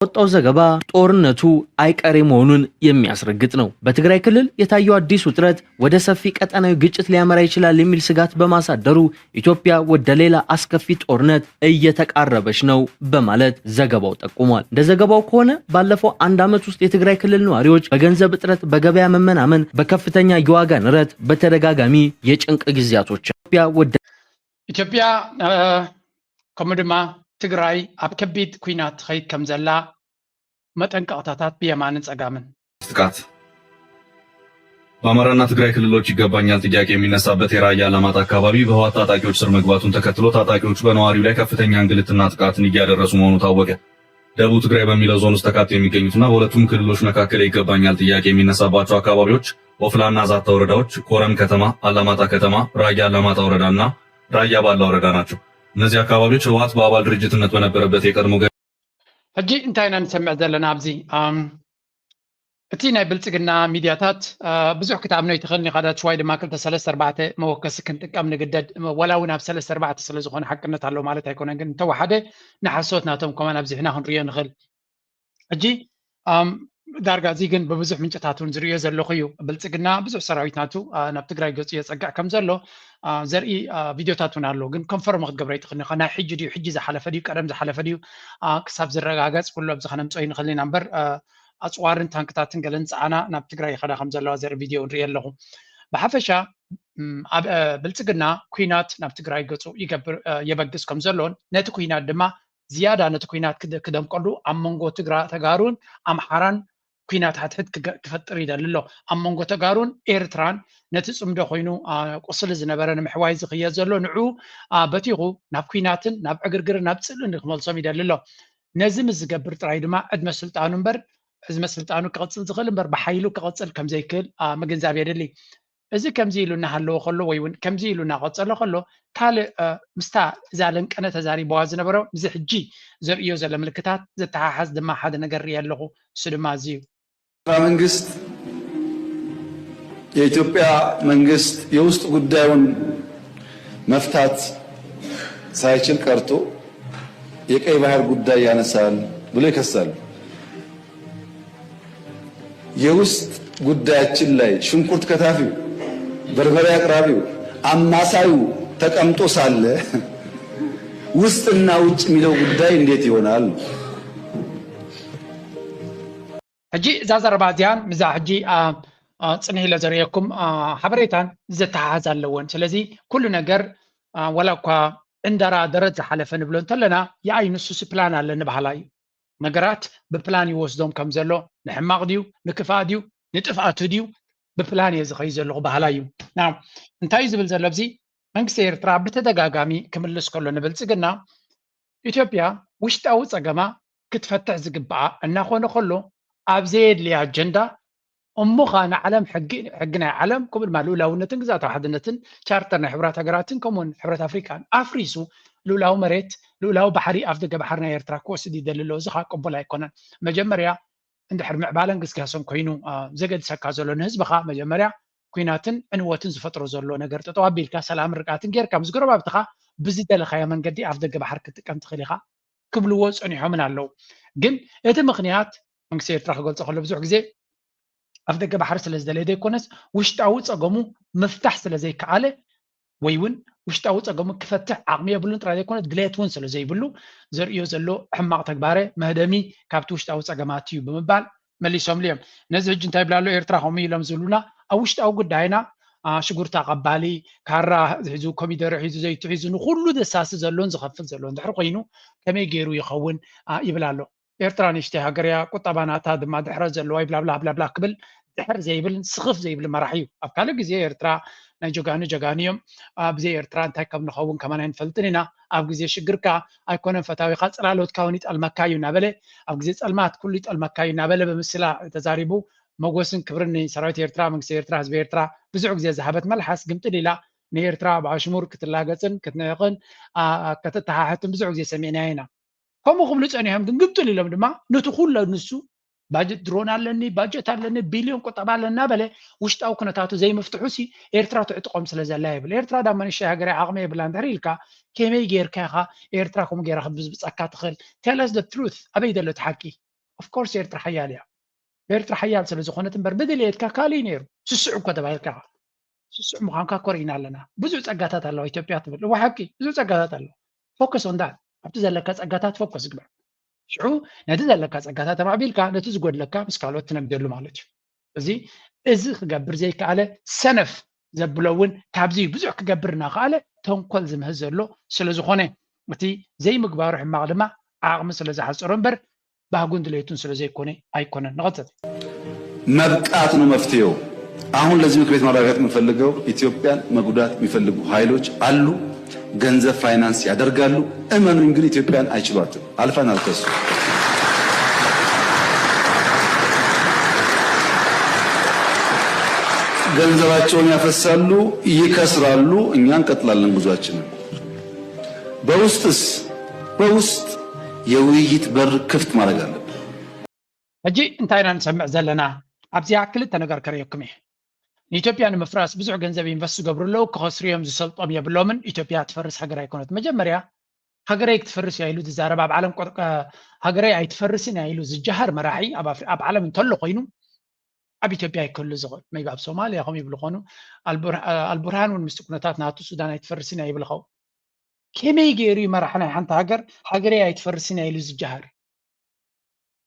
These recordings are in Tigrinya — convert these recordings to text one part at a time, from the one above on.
ወጣው ዘገባ ጦርነቱ አይቀሬ መሆኑን የሚያስረግጥ ነው። በትግራይ ክልል የታየው አዲስ ውጥረት ወደ ሰፊ ቀጠናዊ ግጭት ሊያመራ ይችላል የሚል ስጋት በማሳደሩ ኢትዮጵያ ወደ ሌላ አስከፊ ጦርነት እየተቃረበች ነው በማለት ዘገባው ጠቁሟል። እንደ ዘገባው ከሆነ ባለፈው አንድ ዓመት ውስጥ የትግራይ ክልል ነዋሪዎች በገንዘብ እጥረት፣ በገበያ መመናመን፣ በከፍተኛ የዋጋ ንረት በተደጋጋሚ የጭንቅ ጊዜያቶች ኢትዮጵያ ወደ ኢትዮጵያ ከምኡ ድማ ትግራይ ኣብ ከቢድ ኩናት ትኸይድ ከም ዘላ መጠንቀቕታታት ብየማንን ጸጋምን። ጥቃት በአማራና ትግራይ ክልሎች ይገባኛል ጥያቄ የሚነሳበት የራያ አላማጣ አካባቢ በህወሓት ታጣቂዎች ስር መግባቱን ተከትሎ ታጣቂዎቹ በነዋሪው ላይ ከፍተኛ እንግልትና ጥቃትን እያደረሱ መሆኑ ታወቀ። ደቡብ ትግራይ በሚለው ዞን ውስጥ ተካተው የሚገኙትና በሁለቱም ክልሎች መካከል የይገባኛል ጥያቄ የሚነሳባቸው አካባቢዎች ኦፍላና ዛታ ወረዳዎች፣ ኮረም ከተማ፣ አላማጣ ከተማ፣ ራያ አላማጣ ወረዳና ራያ ባላ ወረዳ ናቸው። እነዚህ አካባቢዎች ህወሓት በአባል ድርጅትነት በነበረበት የቀድሞ ሕጂ እንታይ ኢና ንሰምዕ ዘለና ኣብዚ? እቲ ናይ ብልጽግና ሚድያታት ብዙሕ ክትኣምኖ ይትኽእል ኒኻ፣ ዳትስ ዋይ ድማ ክልተ ሰለስተ ኣርባዕተ መወከሲ ክንጥቀም ንግደድ። ዋላ እውን ኣብ ሰለስተ ኣርባዕተ ስለ ዝኾነ ሓቅነት ኣሎ ማለት ኣይኮነን፣ ግን እንተወሓደ ንሓሶት ናቶም ከማን ኣብዚሕና ክንርእዮ ንኽእል። ሕጂ ዳርጋ እዚ ግን ብብዙሕ ምንጭታት እውን ዝርእዮ ዘለኹ እዩ። ብልጽግና ብዙሕ ሰራዊት ናቱ ናብ ትግራይ ገጹ የጸግዕ ከም ዘሎ ዘርኢ ቪድዮታት እውን ኣሎ። ግን ኮንፈርም ክትገብሮ ይትኽእል ኢኻ። ናይ ሕጂ ድዩ፣ ሕጂ ዝሓለፈ ድዩ፣ ቀደም ዝሓለፈ ድዩ ክሳብ ዝረጋገጽ ኩሉ ኣብዚ ከነምጽኦ ይንኽእል ኢና እምበር ኣጽዋርን ታንክታትን ገለን ጸዓና ናብ ትግራይ ይኸዳ ከም ዘለዋ ዘርኢ ቪድዮ ንርኢ ኣለኹ። ብሓፈሻ ኣብ ብልጽግና ኩናት ናብ ትግራይ ገጹ ይገብር የበግስ ከም ዘሎን ነቲ ኩናት ድማ ዝያዳ ነቲ ኩናት ክደምቀሉ ኣብ መንጎ ትግራ ተጋሩን ኣምሓራን ኩናት ሓትሕት ክፈጥር ይደሊ ኣሎ። ኣብ መንጎ ተጋሩን ኤርትራን ነቲ ጽምዶ ኮይኑ ቁስሊ ዝነበረ ንምሕዋይ ዝኽየድ ዘሎ ንዑ በቲኹ ናብ ኩናትን ናብ ዕግርግርን ናብ ጽልእን ክመልሶም ይደሊ ኣሎ። ነዚ ምስ ዝገብር ጥራይ ድማ ዕድመ ስልጣኑ እምበር ዕድመ ስልጣኑ ክቕጽል ዝኽእል እምበር ብሓይሉ ክቕጽል ከም ዘይክእል ምግንዛብ የድሊ። እዚ ከምዚ ኢሉ እናሃለወ ከሎ ወይ እውን ከምዚ ኢሉ እናቐጸለ ከሎ ካልእ ምስታ እዛ ለንቀነ ተዛሪበዋ ዝነበረ ምስዚ ሕጂ ዘርእዮ ዘሎ ምልክታት ዘተሓሓዝ ድማ ሓደ ነገር ርኢ ኣለኹ። እሱ ድማ እዚ እዩ። መንግስት የኢትዮጵያ መንግስት የውስጥ ጉዳዩን መፍታት ሳይችል ቀርቶ የቀይ ባህር ጉዳይ ያነሳል ብሎ ይከሳል። የውስጥ ጉዳያችን ላይ ሽንኩርት ከታፊው፣ በርበሬ አቅራቢው፣ አማሳዩ ተቀምጦ ሳለ ውስጥና ውጭ የሚለው ጉዳይ እንዴት ይሆናል? ሕጂ እዛ ዘረባ እዚኣን ምዛ ሕጂ ጽንሕ ኢለ ዘርእየኩም ሓበሬታን ዝተሓሓዝ ኣለወን። ስለዚ ኩሉ ነገር ወላ እኳ ዕንደራ ደረት ዝሓለፈ ንብሎ እንተለና የኣይ ንሱስ ፕላን ኣለኒ በሃላ እዩ። ነገራት ብፕላን ይወስዶም ከም ዘሎ ንሕማቕ ድዩ ንክፋእ ድዩ ንጥፍኣቱ ድዩ ብፕላን እየ ዝኸይ ዘለኹ በሃላ እዩ። እንታይ እዩ ዝብል ዘሎ ኣብዚ መንግስቲ ኤርትራ ብተደጋጋሚ ክምልስ ከሎ ንብልጽግና ኢትዮጵያ ውሽጣዊ ጸገማ ክትፈትሕ ዝግብኣ እናኾነ ከሎ ኣብ ዘየድልያ ኣጀንዳ እሞ ኸኣ ንዓለም ሕጊ ሕጊ ናይ ዓለም ከምኡ ድማ ልኡላውነትን ግዝኣታዊ ሓድነትን ቻርተር ናይ ሕብራት ሃገራትን ከምኡውን ሕብረት ኣፍሪካን ኣፍሪሱ ልኡላዊ መሬት ልኡላዊ ባሕሪ ኣፍ ደገ ባሕሪ ናይ ኤርትራ ክወስድ ይደሊ ኣሎ። እዚ ኸኣ ቅቡል ኣይኮነን። መጀመርያ እንድሕር ምዕባለን ግስጋሰን ኮይኑ ዘገድሰካ ዘሎ ንህዝብኻ መጀመርያ ኩናትን ዕንወትን ዝፈጥሮ ዘሎ ነገር ጠጠው ኣቢልካ ሰላምን ርግኣትን ጌርካ ምስ ጎረባብትኻ ብዝደለኻዮ መንገዲ ኣፍ ደገ ባሕሪ ክትጥቀም ትኽእል ኢኻ ክብልዎ ጸኒሖምን ኣለዉ። ግን እቲ ምኽንያት መንግስቲ ኤርትራ ክገልጾ ከሎ ብዙሕ ግዜ ኣፍ ደገ ባሕሪ ስለ ዝደለየ ዘይኮነስ ውሽጣዊ ጸገሙ ምፍታሕ ስለ ዘይከኣለ ወይ እውን ውሽጣዊ ጸገሙ ክፈትሕ ዓቕሚ የብሉን ጥራይ ዘይኮነ ድሌት እውን ስለ ዘይብሉ ዘርእዮ ዘሎ ሕማቕ ተግባረ መህደሚ ካብቲ ውሽጣዊ ጸገማት እዩ ብምባል መሊሶምሉ እዮም። ነዚ ሕጂ እንታይ ይብላ ኣሎ ኤርትራ ከምኡ ኢሎም ዝብሉና ኣብ ውሽጣዊ ጉዳይና ሽጉርቲ ኣቐባሊ ካራ ሒዙ ኮሚደረ ሒዙ ዘይቲ ሒዙ ንኩሉ ዘሳሲ ዘሎን ዝኸፍል ዘሎ እንድሕር ኮይኑ ከመይ ገይሩ ይኸውን ይብል ኣሎ። ኤርትራ ንእሽተይ ሃገር እያ፣ ቁጠባ ናታ ድማ ድሕረት ዘለዋ እዩ ብላብላ ብላብላ ክብል ድሕር ዘይብል ስኽፍ ዘይብል መራሒ እዩ። ኣብ ካልእ ግዜ ኤርትራ ናይ ጀጋኑ ጀጋኑ እዮም። ብዘይ ኤርትራ እንታይ ከም ንኸውን ከማን ኣይንፈልጥን ኢና። ኣብ ግዜ ሽግርካ ኣይኮነን ፈታዊኻ፣ ጽላሎትካ እውን ይጠልመካ እዩ እናበለ፣ ኣብ ግዜ ጸልማት ኩሉ ይጠልመካ እዩ እናበለ ብምስላ ተዛሪቡ። መጎስን ክብርን ንሰራዊት ኤርትራ፣ መንግስቲ ኤርትራ፣ ህዝቢ ኤርትራ። ብዙሕ ግዜ ዝሃበት መልሓስ ግምጥል ኢላ ንኤርትራ ብኣሽሙር ክትላገጽን ክትንዕቕን ከተተሓሕትን ብዙሕ ግዜ ሰሚዕናዮ ኢና። ከምኡ ክብሉ ጸኒሖም ግን ግምጥል ኢሎም ድማ ነቲ ኩሎ ንሱ ባጀት ድሮን ኣለኒ ባጀት ኣለኒ ቢልዮን ቁጠባ ኣለና በለ ውሽጣዊ ኩነታቱ ዘይምፍትሑ ሲ ኤርትራ ትዕጥቆም ስለ ዘላ ይብል። ኤርትራ ዳማ ንእሽተይ ሃገር እያ ዓቕሚ የብላን እንድሕር ኢልካ ከመይ ጌርካ ኢኻ ኤርትራ ከምኡ ጌራ ክትብዝብጸካ ትኽእል? Tell us the truth ኣበይ ዘሎ እቲ ሓቂ? Of course ኤርትራ ሓያል እያ። ኤርትራ ሓያል ስለ ዝኾነት እምበር ብድልየትካ ካልእ እዩ ነይሩ። ስስዕ እኮ ተባሂልካ ስስዕ ምዃንካ ኮሪእና ኣለና። ብዙሕ ጸጋታት ኣለዋ ኢትዮጵያ ትብል። እዋ ሓቂ፣ ብዙሕ ጸጋታት ኣለዋ። Focus on that። ኣብቲ ዘለካ ጸጋታት focus ግበር። ሽዑ ነቲ ዘለካ ጸጋታት ኣማዕቢልካ ነቲ ዝጎድለካ ምስ ካልኦት ትነግደሉ ማለት እዩ። እዚ እዚ ክገብር ዘይከኣለ ሰነፍ ዘብሎ እውን ካብዚ ብዙሕ ክገብር እናኸኣለ ተንኮል ዝምህዝ ዘሎ ስለ ዝኾነ እቲ ዘይምግባሩ ሕማቕ ድማ ዓቕሚ ስለ ዝሓጸሮ እምበር ባህጉን ድሌቱን ስለ ዘይኮነ ኣይኮነን። ንቐጽል። መብቃት ነው መፍትሄው። አሁን ለዚህ ምክር ቤት ማረጋገጥ የምፈልገው ኢትዮጵያን መጉዳት የሚፈልጉ ኃይሎች አሉ። ገንዘብ ፋይናንስ ያደርጋሉ። እመኑኝ ግን ኢትዮጵያን አይችሏትም። አልፈናል ከሱ። ገንዘባቸውን ያፈሳሉ፣ ይከስራሉ። እኛ እንቀጥላለን ጉዟችንን። በውስጥስ በውስጥ የውይይት በር ክፍት ማድረግ አለብን። ሕጂ እንታይ ኢና ንሰምዕ ዘለና? ኣብዚኣ ክልተ ነገር ከርእየኩም እየ። ንኢትዮጵያ ንምፍራስ ብዙሕ ገንዘብ ኢንቨስት ዝገብሩ ኣለዉ፣ ክኸስሩ እዮም፣ ዝሰልጦም የብሎምን። ኢትዮጵያ ትፈርስ ሃገር ኣይኮነት። መጀመርያ ሃገረይ ክትፈርስ እያ ኢሉ ዝዛረብ ኣብ ዓለም ቆ- ሃገረይ ኣይትፈርስን እያ ኢሉ ዝጀሃር መራሒ ኣብ ኣፍሪ- ኣብ ዓለም እንተሎ ኮይኑ ኣብ ኢትዮጵያ ኣይክህሉ ዝኽእል maybe ኣብ ሶማልያ ከም ይብሉ ኾኑ ኣልቡርሃን እውን ምስቲ ኩነታት ናቱ ሱዳን ኣይትፈርስን እያ ይብል ኸው ከመይ ገይሩ እዩ መራሒ ናይ ሓንቲ ሃገር ሃገረይ ኣይትፈርስን እያ ኢሉ ዝጀሃር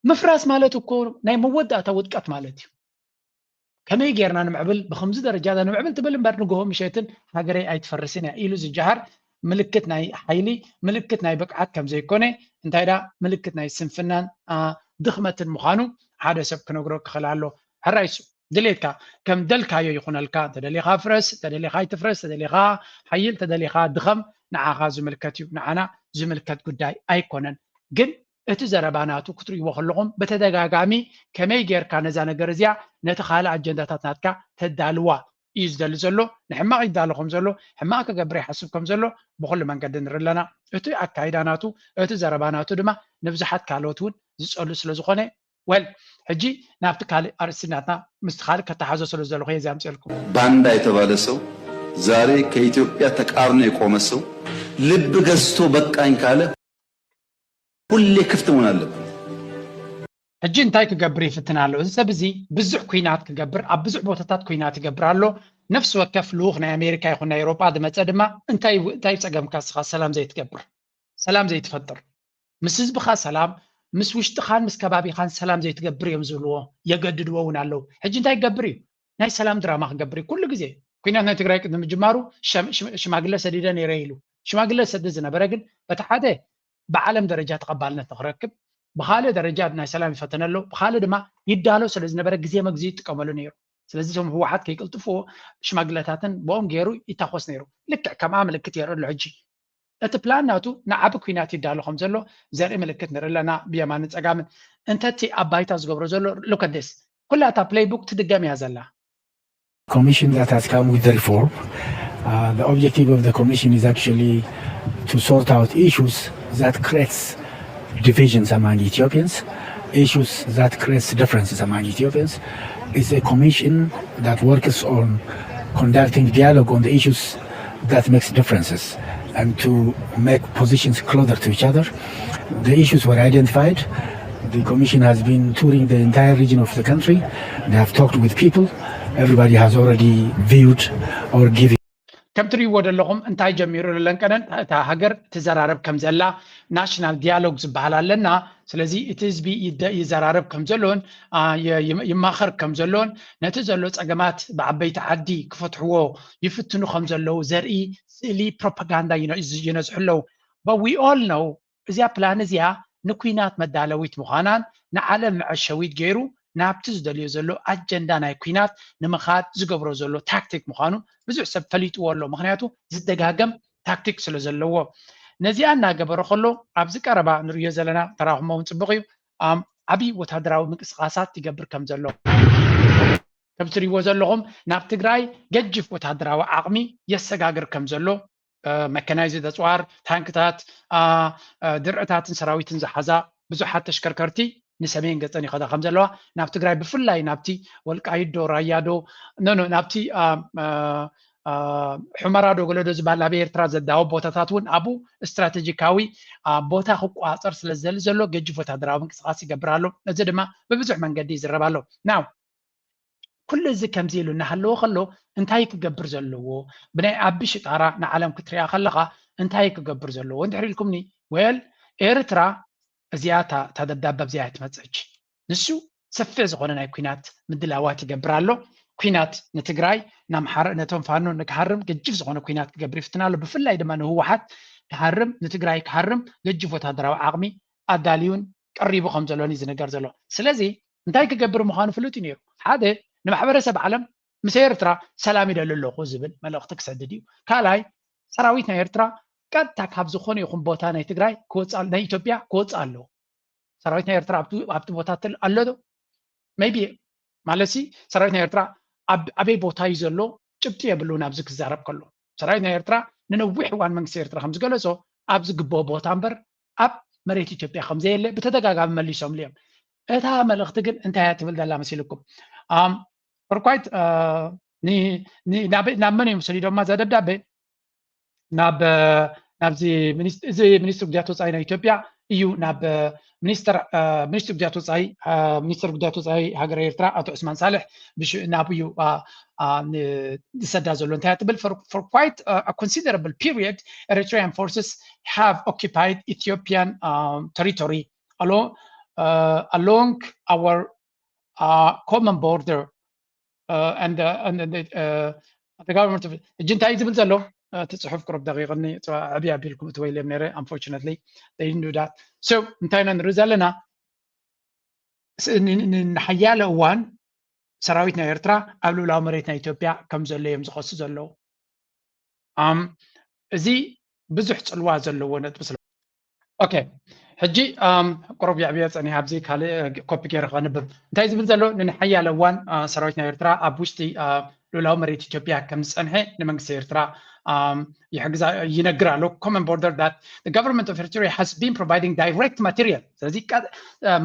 ምፍራስ ማለት እኮ ናይ መወዳእታ ውድቀት ማለት እዩ ከመይ ጌርና ንምዕብል ብከምዚ ደረጃ ዳ ንምዕብል ትብል እምበር ንግሆ ምሸትን ሃገረይ ኣይትፈርስን እያ ኢሉ ዝጀሃር ምልክት ናይ ሓይሊ ምልክት ናይ ብቅዓት ከም ዘይኮነ እንታይ ዳ ምልክት ናይ ስንፍናን ድኽመትን ምዃኑ ሓደ ሰብ ክነግሮ ክኽእል ኣሎ ሕራይ እሱ ድሌትካ ከም ደልካዮ ይኹነልካ እንተደሊኻ ፍረስ እንተደሊኻ ኣይትፍረስ እንተደሊኻ ሓይል እንተደሊኻ ድኸም ንዓኻ ዝምልከት እዩ ንዓና ዝምልከት ጉዳይ ኣይኮነን ግን እቲ ዘረባ ናቱ ክትርእይዎ ከለኹም ብተደጋጋሚ ከመይ ጌርካ ነዛ ነገር እዚኣ ነቲ ካልእ ኣጀንዳታት ናትካ ተዳልዋ እዩ ዝደሊ ዘሎ ንሕማቕ ይዳሎ ከም ዘሎ ሕማቕ ክገብር ይሓስብ ከም ዘሎ ብኩሉ መንገዲ ንርኢ ኣለና እቲ ኣካይዳ ናቱ እቲ ዘረባ ናቱ ድማ ንብዙሓት ካልኦት እውን ዝጸሉ ስለ ዝኾነ well ሕጂ ናብቲ ካልእ ኣርእስቲ ናትና ምስቲ ካልእ ከተሓዞ ስለ ዝደለኹ እየ እዚ ኣምፅኤልኩም። ባንዳ የተባለ ሰው ዛሬ ከኢትዮጵያ ተቃርኖ የቆመ ሰው ልብ ገዝቶ በቃኝ ካለ ሁሌ ክፍት መሆን አለብን። ሕጂ እንታይ ክገብር ይፍትን ኣሎ? እዚ ሰብ እዚ ብዙሕ ኲናት ክገብር ኣብ ብዙሕ ቦታታት ኲናት ይገብር ኣሎ። ነፍሲ ወከፍ ልኡኽ ናይ ኣሜሪካ ይኹን ናይ ኤውሮጳ ዝመፀ ድማ እንታይ እንታይ ጸገምካ እስኻ ሰላም ዘይትገብር ሰላም ዘይትፈጥር ምስ ህዝብኻ ሰላም ምስ ውሽጥኻን ምስ ከባቢኻን ሰላም ዘይትገብር እዮም ዝብልዎ የገድድዎ እውን ኣለዉ ሕጂ እንታይ ክገብር እዩ ናይ ሰላም ድራማ ክገብር እዩ ኩሉ ግዜ ኩናት ናይ ትግራይ ቅድሚ ምጅማሩ ሽማግለ ሰዲደ ነይረ ኢሉ ሽማግለ ዝሰድድ ዝነበረ ግን በቲ ሓደ ብዓለም ደረጃ ተቐባልነት ንክረክብ ብካልእ ደረጃ ናይ ሰላም ይፈተነ ኣሎ ብካልእ ድማ ይዳሎ ስለ ዝነበረ ግዜ መግዚኡ ይጥቀመሉ ነይሩ ስለዚ እቶም ህወሓት ከይቅልጥፍዎ ሽማግለታትን ብኦም ገይሩ ይታኮስ ነይሩ ልክዕ ከምኣ ምልክት የርኢ ኣሎ ሕጂ እቲ ፕላን ናቱ ንዓቢ ኲናት ይዳሎ ከም ዘሎ ዘርኢ ምልክት ንርኢ ኣለና ብየማንን ጸጋምን እንተ እቲ ኣብ ባይታ ዝገብሮ ዘሎ look at this ኩላ እታ playbook ትድገም እያ ዘላ Commission that has come with the reform. Uh, the objective of the commission is actually to sort out issues that creates divisions among Ethiopians, issues that creates differences among Ethiopians. It's a commission that works on conducting dialogue on the issues that makes differences and to make positions closer to each other. The issues were identified. The commission has been touring the entire region of the country. They have talked with people. Everybody has already viewed or given. ከም ትርእይዎ ዘለኹም እንታይ ጀሚሩ ለንቀነን እታ ሃገር ትዘራረብ ከም ዘላ ናሽናል ዲያሎግ ዝበሃል ኣለና ስለዚ እቲ ህዝቢ ይዘራረብ ከም ዘሎን ይማኸር ከም ዘሎን ነቲ ዘሎ ጸገማት ብዓበይቲ ዓዲ ክፈትሕዎ ይፍትኑ ከም ዘለዉ ዘርኢ ስእሊ ፕሮፓጋንዳ ይነዝሑ ኣለዉ but we all know እዚኣ ፕላን እዚኣ ንኲናት መዳለዊት ምዃናን ንዓለም መዐሸዊት ገይሩ ናብቲ ዝደልዮ ዘሎ ኣጀንዳ ናይ ኲናት ንምኻድ ዝገብሮ ዘሎ ታክቲክ ምዃኑ ብዙሕ ሰብ ፈሊጥዎ ኣሎ ምኽንያቱ ዝደጋገም ታክቲክ ስለ ዘለዎ ነዚኣ እናገበረ ከሎ ኣብዚ ቀረባ ንርእዮ ዘለና ተራኹሞ እውን ፅቡቕ እዩ ዓብዪ ወታደራዊ ምንቅስቃሳት ይገብር ከም ዘሎ ከም ትሪእዎ ዘለኹም ናብ ትግራይ ገጅፍ ወታደራዊ ዓቕሚ የሰጋግር ከም ዘሎ መከናይዝድ ኣፅዋር፣ ታንክታት፣ ድርዕታትን ሰራዊትን ዝሓዛ ብዙሓት ተሽከርከርቲ ንሰሜን ገፀን ይኸዳ ከም ዘለዋ ናብ ትግራይ ብፍላይ ናብቲ ወልቃይት ዶ ራያ ዶ ኖ ኖ ናብቲ ሑመራ ዶ ገለ ዶ ዝበሃል ኣብ ኤርትራ ዘዳወብ ቦታታት እውን ኣብኡ ስትራቴጂካዊ ቦታ ክቆፃፀር ስለ ዝደሊ ዘሎ ገጅፍ ወታደራዊ ምንቅስቃስ ይገብር ኣሎ። እዚ ድማ ብብዙሕ መንገዲ ይዝረብ ኣሎ። ናው ኩሉ እዚ ከምዚ ኢሉ እናሃለወ ከሎ እንታይ ክገብር ዘለዎ? ብናይ ኣቢ ሽጣራ ንዓለም ክትሪኣ ከለኻ እንታይ ክገብር ዘለዎ? እንድሕር ኢልኩምኒ፣ well ኤርትራ እዚኣ እታ ደብዳበ ኣብዚኣ እያ ትመፅእ። ንሱ ሰፊሕ ዝኾነ ናይ ኲናት ምድላዋት ይገብር ኣሎ። ኲናት ንትግራይ ናምሓረ ነቶም ፋኖ ንክሃርም ገጅፍ ዝኾነ ኲናት ክገብር ይፍትን ኣሎ። ብፍላይ ድማ ንህወሓት ክሃርም ንትግራይ ክሃርም ገጅፍ ወታደራዊ ዓቕሚ ኣዳልዩን ቀሪቡ ከም ዘሎን እዩ ዝነገር ዘሎ። ስለዚ እንታይ ክገብር ምዃኑ ፍሉጥ እዩ ነይሩ። ሓደ ንማሕበረሰብ ዓለም ምስ ኤርትራ ሰላም ይደሊ ኣለኹ ዝብል መልእኽቲ ክሰድድ እዩ። ካልኣይ ሰራዊት ናይ ኤርትራ ቀጥታ ካብ ዝኾነ ይኹን ቦታ ናይ ትግራይ ክወፅእ ናይ ኢትዮጵያ ክወፅእ ኣለዎ። ሰራዊት ናይ ኤርትራ ኣብቲ ቦታ ኣሎ ዶ? maybe ማለት ሲ ሰራዊት ናይ ኤርትራ ኣበይ ቦታ እዩ ዘሎ ጭብጢ የብሉን። ኣብዚ ክዛረብ ከሎ ሰራዊት ናይ ኤርትራ ንነዊሕ እዋን መንግስቲ ኤርትራ ከም ዝገለጾ ኣብ ዝግበኦ ቦታ እምበር ኣብ መሬት ኢትዮጵያ ከም ዘየለ ብተደጋጋሚ መሊሶምሉ እዮም። እታ መልእኽቲ ግን እንታይ እያ ትብል ዘላ መሲልኩም? for quite ናብ መን እዮም ሰዲዶማ እዛ ደብዳቤ? ናብ ናብዚ እዚ ሚኒስትሪ ጉዳያት ወፃኢ ናይ ኢትዮጵያ እዩ ናብ ሚኒስትር ሚኒስትሪ ጉዳያት ወፃኢ ሚኒስትር ጉዳያት ወፃኢ ሃገር ኤርትራ ኣቶ ዑስማን ሳልሕ ናብኡ እዩ ዝሰዳ ዘሎ። እንታይ ትብል? For quite a considerable period Eritrean forces have occupied Ethiopian territory along our common border and the government of ሕጂ እንታይ እዩ ዝብል ዘሎ? እቲ ፅሑፍ ቅሩብ ደቂቕኒ ዕብይ ኣቢልኩም እትወይልዮም ነይረ። Unfortunately they didn't do that. So እንታይ ኢና ንርኢ ዘለና? ንሓያለ እዋን ሰራዊት ናይ ኤርትራ ኣብ ልኡላዊ መሬት ናይ ኢትዮጵያ ከም ዘሎ እዮም ዝኸሱ ዘለዉ። እዚ ብዙሕ ፅልዋ ዘለዎ ነጥቢ ስለ okay ሕጂ ቁሩብ የዕብዮ ፀኒሐ ኣብዚ ካልእ ኮፒ ገይረ ከንብብ። እንታይ ዝብል ዘሎ? ንሓያለ እዋን ሰራዊት ናይ ኤርትራ ኣብ ውሽጢ ልኡላዊ መሬት ኢትዮጵያ ከም ዝፀንሐ ንመንግስቲ ኤርትራ ይሕግዛ ይነግር ኣሎ። Common border that the government of Eritrea has been providing direct material። ስለዚ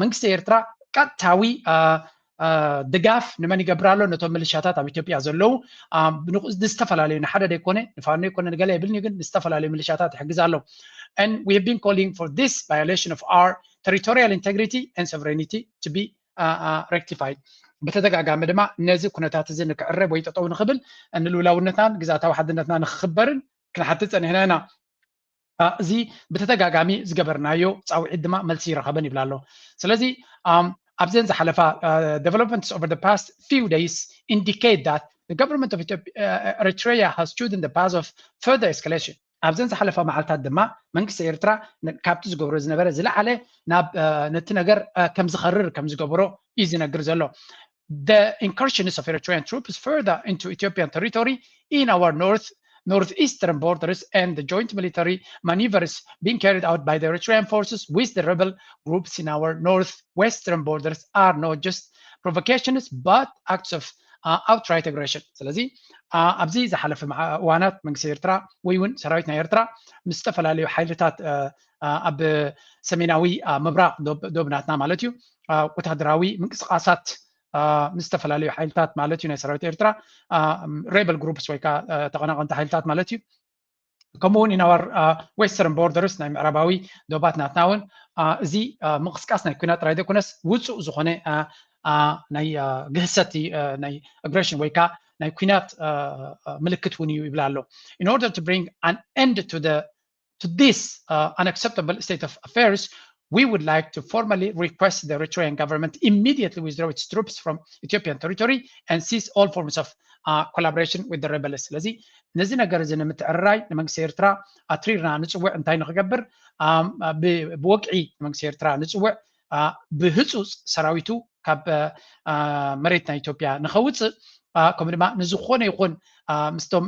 መንግስቲ ኤርትራ ቀጥታዊ ድጋፍ ንመን ይገብር ኣሎ? ነቶም ምልሻታት ኣብ ኢትዮጵያ ዘለዉ ዝተፈላለዩ ንሓደ ደይኮነ ንፋኖ ይኮነ ንገለ የብልን እዩ፣ ግን ንዝተፈላለዩ ምልሻታት ይሕግዝ ኣሎ። And we have been calling for this violation of our territorial integrity and sovereignty to be rectified። ብተደጋጋሚ ድማ ነዚ ኩነታት እዚ ንክዕረብ ወይ ጠጠው ንክብል ንልውላውነትናን ግዛታዊ ሓድነትና ንክክበርን ክንሓትት ፀኒሕና ኢና። እዚ ብተደጋጋሚ ዝገበርናዮ ፃውዒት ድማ መልሲ ይረኸበን ይብል ኣሎ። ስለዚ ኣብዘን ዝሓለፋ developments over the past few days indicate that the government of Ethiopia, Eritrea has chosen the path of further escalation። ኣብዘን ዝሓለፋ መዓልታት ድማ መንግስቲ ኤርትራ ካብቲ ዝገብሮ ዝነበረ ዝለዓለ ናብ ነቲ ነገር ከም ዝኸርር ከም ዝገበሮ እዩ ዝነግር ዘሎ። The incursions of Eritrean troops further into Ethiopian territory in our north northeastern borders and the joint military maneuvers being carried out by the Eritrean forces with the rebel groups in our northwestern borders are not just provocations but acts of uh, outright aggression. ስለዚ ኣብዚ ዝሓለፈ እዋናት መንግስቲ ኤርትራ ወይ እውን ሰራዊት ናይ ኤርትራ ምስ ዝተፈላለዩ ሓይልታት ኣብ ሰሜናዊ ምብራቕ ዶብ ናትና ማለት እዩ ወታደራዊ ምንቅስቃሳት ምስ ዝተፈላለዩ ሓይልታት ማለት እዩ ናይ ሰራዊት ኤርትራ rebel groups ወይ ከዓ ተቐናቐንቲ ሓይልታት ማለት እዩ። ከምኡ እውን in our western borders ናይ ምዕራባዊ ዶባት ናትና እውን እዚ ምንቅስቃስ ናይ ኩናት ጥራይ ዘይኮነስ ውፁእ ዝኾነ ናይ ግህሰት ናይ aggression ወይ ከዓ ናይ ኩናት ምልክት እውን እዩ ይብል ኣሎ። In order to bring an end to the to this uh, unacceptable state of affairs, we would like to formally request the Eritrean government immediately withdraw its troops from Ethiopian territory and cease all forms of uh, collaboration with the rebels. ስለዚ ነዚ ነገር እዚ ንምትዕርራይ ንመንግስቲ ኤርትራ ኣትሪርና ንፅውዕ። እንታይ ንክገብር? ብወግዒ ንመንግስቲ ኤርትራ ንፅውዕ። ብህፁፅ ሰራዊቱ ካብ መሬት ናይ ኢትዮጵያ ንኸውፅእ ከምኡ ድማ ንዝኾነ ይኹን ምስቶም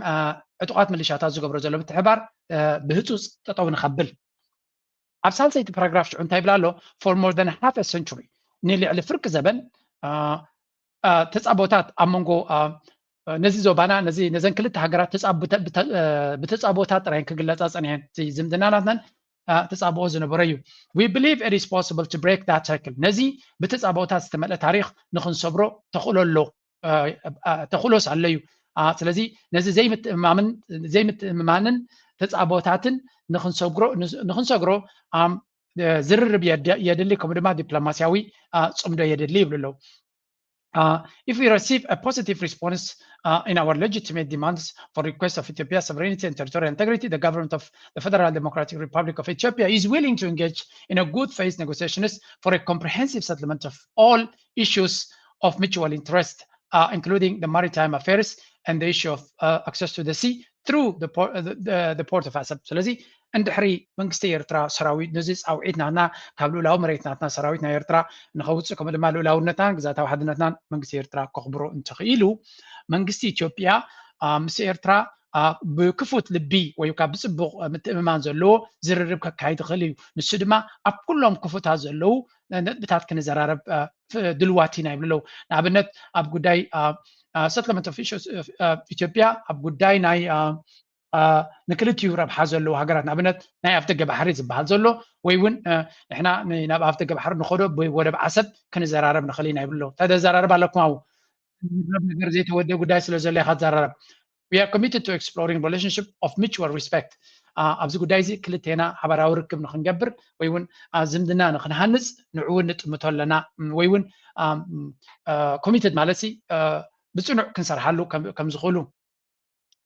ዕጡቓት ምልሻታት ዝገብሮ ዘሎ ምትሕባር ብህፁፅ ጠጠው ንኸብል። ኣብ ሳልሰይቲ ፓራግራፍ ሽዑ እንታይ ይብል ኣሎ? For more than half a century ንልዕሊ ፍርቂ ዘበን ተፃቦታት ኣብ መንጎ ነዚ ዞባና ነዚ ነዘን ክልተ ሃገራት ብተፃቦታት ጥራይ ክግለፃ ፀኒሐን ዝምድና ናትናን ተፃብኦ ዝነበረ እዩ። We believe it is possible to break that cycle። ነዚ ብተፃብኦታት ዝተመልአ ታሪክ ንክንሰብሮ ተኽእሎ ኣሎ ተኽእሎስ ኣሎ እዩ። ስለዚ ነዚ ዘይምትእምማምን ዘይምትእምማንን ተፃቦታትን ንክንሰግሮ ዝርርብ የድሊ፣ ከምኡ ድማ ዲፕሎማሲያዊ ፅምዶ የድሊ ይብሉ ኣለዉ። Uh, if we receive a positive response uh, in our legitimate demands for requests of Ethiopia's sovereignty and territorial integrity, the government of the Federal Democratic Republic of Ethiopia is willing to engage in a good faith negotiations for a comprehensive settlement of all issues of mutual interest, uh, including the maritime affairs and the issue of uh, access to the sea through the, port, uh, the, the, the port of Assab. ስለዚ እንድሕሪ መንግስቲ ኤርትራ ሰራዊት ነዚ ፃውዒት ናትና ካብ ልኡላዊ መሬት ናትና ሰራዊት ናይ ኤርትራ ንኸውፅእ ከምኡ ድማ ልኡላውነትናን ግዛታዊ ሓድነትናን መንግስቲ ኤርትራ ከኽብሮ እንተኽኢሉ መንግስቲ ኢትዮጵያ ምስ ኤርትራ ብክፉት ልቢ ወይ ካብ ብፅቡቕ ምትእምማን ዘለዎ ዝርርብ ከካይድ ይኽእል እዩ። ንሱ ድማ ኣብ ኩሎም ክፉታት ዘለዉ ነጥብታት ክንዘራረብ ድልዋት ኢና ይብሉ ኣለዉ። ንኣብነት ኣብ ጉዳይ ሰትለመንት ኦፍ ኢትዮጵያ ኣብ ጉዳይ ናይ ንክልቲኡ ረብሓ ዘለዎ ሃገራት ንኣብነት ናይ ኣፍደገ ባሕሪ ዝበሃል ዘሎ ወይ እውን ንሕና ናብ ኣፍደገ ባሕሪ ንኸዶ ወደብ ዓሰብ ክንዘራረብ ንኽእል ኢና ይብሎ። እንታይ ዘራረብ ኣለኩም ኣብኡ? ነገር ዘይተወደ ጉዳይ ስለ ዘሎ ኢኻ ትዘራረብ። We are committed to exploring relationship of mutual respect። ኣብዚ ጉዳይ እዚ ክልቴና ሓባራዊ ርክብ ንክንገብር ወይ እውን ዝምድና ንክንሃንፅ ንዑ እውን ንጥምቶ ኣለና ወይ እውን ኮሚትድ ማለት ብፅኑዕ ክንሰርሓሉ ከም ዝኽእሉ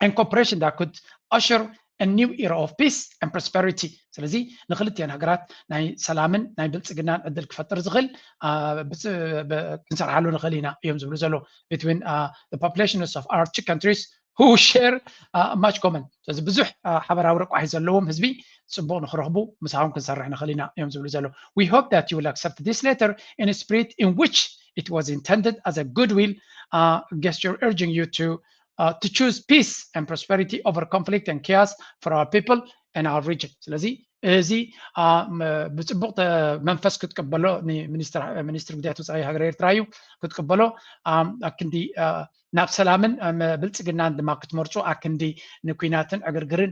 and cooperation that could usher a new era of peace and prosperity። ስለዚ ንክልቲአን ሃገራት ናይ ሰላምን ናይ ብልፅግናን ዕድል ክፈጥር ዝኽእል ክንሰርሓሉ ንኽእል ኢና እዮም ዝብሉ ዘለዉ። Between populations of our two countries who share much common። ስለዚ ብዙሕ ሓበራዊ ረቋሒ ዘለዎም ህዝቢ ፅቡቕ ንክረኽቡ ምሳኹም ክንሰርሕ ንኽእል ኢና እዮም ዝብሉ ዘለዉ። We hope that you will accept this letter in a spirit in which it was intended as a goodwill gesture urging you to uh, to choose peace and prosperity over conflict and chaos for our people and our region። ስለዚ እዚ ብፅቡቅ መንፈስ ክትቀበሎ ሚኒስትር ጉዳያት ወፃኢ ሃገር ኤርትራ እዩ ክትቀበሎ ኣክንዲ ናብ ሰላምን ብልፅግናን ድማ ክትመርፁ ኣክንዲ ንኩናትን ዕግርግርን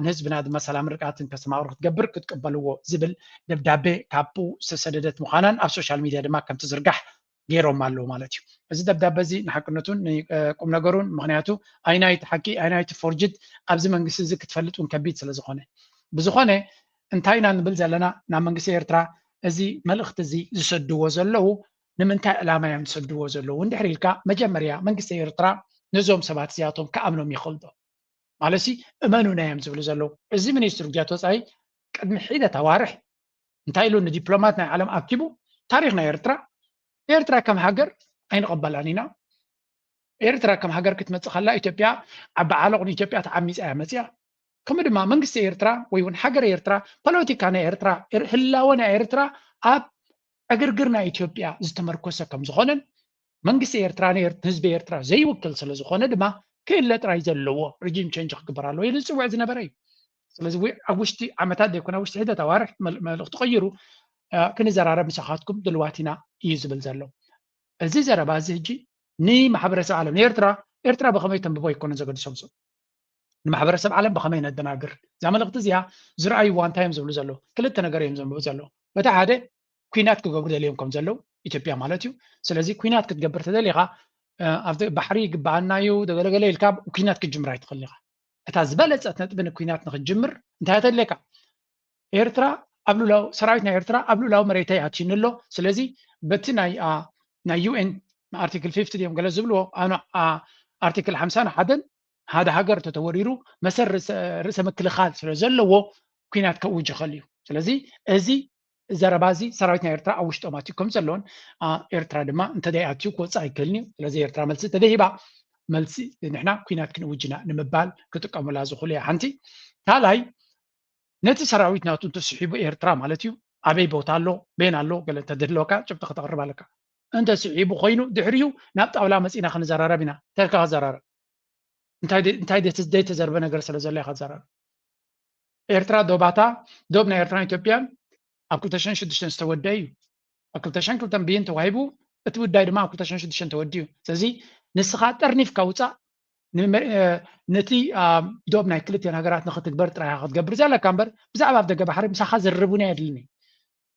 ንህዝብና ድማ ሰላምን ርግኣትን ከስተማቕሩ ክትገብር ክትቀበልዎ ዝብል ደብዳቤ ካብኡ ዝተሰደደት ምዃናን ኣብ ሶሻል ሚድያ ድማ ከም ትዝርጋሕ ገይሮም ኣለዉ ማለት እዩ። እዚ ደብዳበ እዚ ንሓቅነቱን ንቁም ነገሩን ምኽንያቱ ኣይናይቲ ሓቂ ኣይናይቲ ፎርጅድ ኣብዚ መንግስቲ እዚ ክትፈልጥ እውን ከቢድ ስለ ዝኾነ ብዝኾነ እንታይ ኢና ንብል ዘለና ናብ መንግስቲ ኤርትራ እዚ መልእኽቲ እዚ ዝሰድዎ ዘለዉ ንምንታይ ዕላማ እዮም ዝሰድዎ ዘለዉ እንድሕር ኢልካ መጀመርያ መንግስቲ ኤርትራ ነዞም ሰባት እዚኣቶም ክኣምኖም ይኽእል ዶ ማለት ሲ እመኑና እዮም ዝብሉ ዘለዉ እዚ ሚኒስትር ጉዳያት ወፃኢ ቅድሚ ሒደት ኣዋርሕ እንታይ ኢሉ ንዲፕሎማት ናይ ዓለም ኣኪቡ ታሪኽ ናይ ኤርትራ ኤርትራ ከም ሃገር ኣይንቐበላን ኢና ኤርትራ ከም ሃገር ክትመፅእ ከላ ኢትዮጵያ ዓቢ ዓሎቕ ንኢትዮጵያ ተዓሚፃ እያ መፅያ ከምኡ ድማ መንግስቲ ኤርትራ ወይ እውን ሃገር ኤርትራ ፖለቲካ ናይ ኤርትራ ህላወ ናይ ኤርትራ ኣብ ዕግርግር ናይ ኢትዮጵያ ዝተመርኮሰ ከም ዝኾነን መንግስቲ ኤርትራ ንህዝቢ ኤርትራ ዘይውክል ስለ ዝኾነ ድማ ክእለ ጥራይ ዘለዎ regime change ክግበር ኣለዎ ኢሉ ዝፅውዕ ዝነበረ እዩ ስለዚ ኣብ ውሽጢ ዓመታት ዘይኮነ ኣብ ውሽጢ ሒደት ኣዋርሕ መልእኽቲ ቀይሩ ክንዘራረብ ምሳኻትኩም ድልዋት ኢና እዩ ዝብል ዘሎ እዚ ዘረባ እዚ ሕጂ ንማሕበረሰብ ዓለም ንኤርትራ ኤርትራ ብኸመይ ተንብቦ ኣይኮነ ዘገድሶም ሰብ ንማሕበረሰብ ዓለም ብኸመይ ነደናግር እዛ መልእኽቲ እዚኣ ዝረኣይዋ እንታይ እዮም ዝብሉ ዘለዉ ክልተ ነገር እዮም ዘንብቡ ዘለዉ በታ ሓደ ኩናት ክገብሩ ደልዮም ከም ዘለዉ ኢትዮጵያ ማለት እዩ ስለዚ ኩናት ክትገብር ተደሊኻ ኣብቲ ባሕሪ ይግበኣና እዩ ደገለገለ ኢልካ ኩናት ክትጅምር ኣይትኽእል ኢኻ እታ ዝበለፀት ነጥቢ ንኩናት ንክትጅምር እንታይ ተድልየካ ኤርትራ ኣብ ልኡላዊ ሰራዊት ናይ ኤርትራ ኣብ ልኡላዊ መሬተይ ኣትዩኒ ኣሎ ስለዚ በቲ ናይ ናይ ዩኤን ኣርቲክል ፊፍቲ ድዮም ገለ ዝብልዎ ኣነ ኣርቲክል ሓምሳን ሓደን ሓደ ሃገር ተተወሪሩ መሰል ርእሰ ምክልኻል ስለ ዘለዎ ኩናት ከውጅ ይኽእል እዩ ስለዚ እዚ ዘረባ እዚ ሰራዊት ናይ ኤርትራ ኣብ ውሽጦም ኣትዩ ከም ዘለውን ኤርትራ ድማ እንተደይ ኣትዩ ክወፅእ ኣይክእልን እዩ ስለዚ ኤርትራ መልሲ እንተደይ ሂባ መልሲ ንሕና ኩናት ክንውጅና ንምባል ክጥቀሙላ ዝኽእሉ እያ ሓንቲ ካልኣይ ነቲ ሰራዊት ናቱ እንተስሒቡ ኤርትራ ማለት እዩ ኣበይ ቦታ ኣሎ ቤን ኣሎ ገለ እንተድህለወካ ጭብጢ ከተቕርብ ኣለካ እንተስሒቡ ኮይኑ ድሕሪኡ ናብ ጣውላ መፂና ክንዘራረብ ኢና ተልካ ክዘራረብ እንታይ ዘይተዘርበ ነገር ስለ ዘሎ ኢኻ ትዘራረብ ኤርትራ ዶባታ ዶብ ናይ ኤርትራን ኢትዮጵያን ኣብ ክልተ ሽሕን ሽዱሽተን ዝተወደ እዩ ኣብ ክልተ ሽሕን ክልተን ብይን ተዋሂቡ እቲ ጉዳይ ድማ ኣብ ክልተ ሽሕን ሽዱሽተን ተወዲኡ ስለዚ ንስኻ ጠርኒፍካ ውፃእ ነቲ ዶብ ናይ ክልቲኦን ሃገራት ንክትግበር ጥራይ ክትገብር ዘለካ እምበር ብዛዕባ ኣብ ደገ ባሕሪ ምሳኻ ዝርርብ እውን ኣየድልን እዩ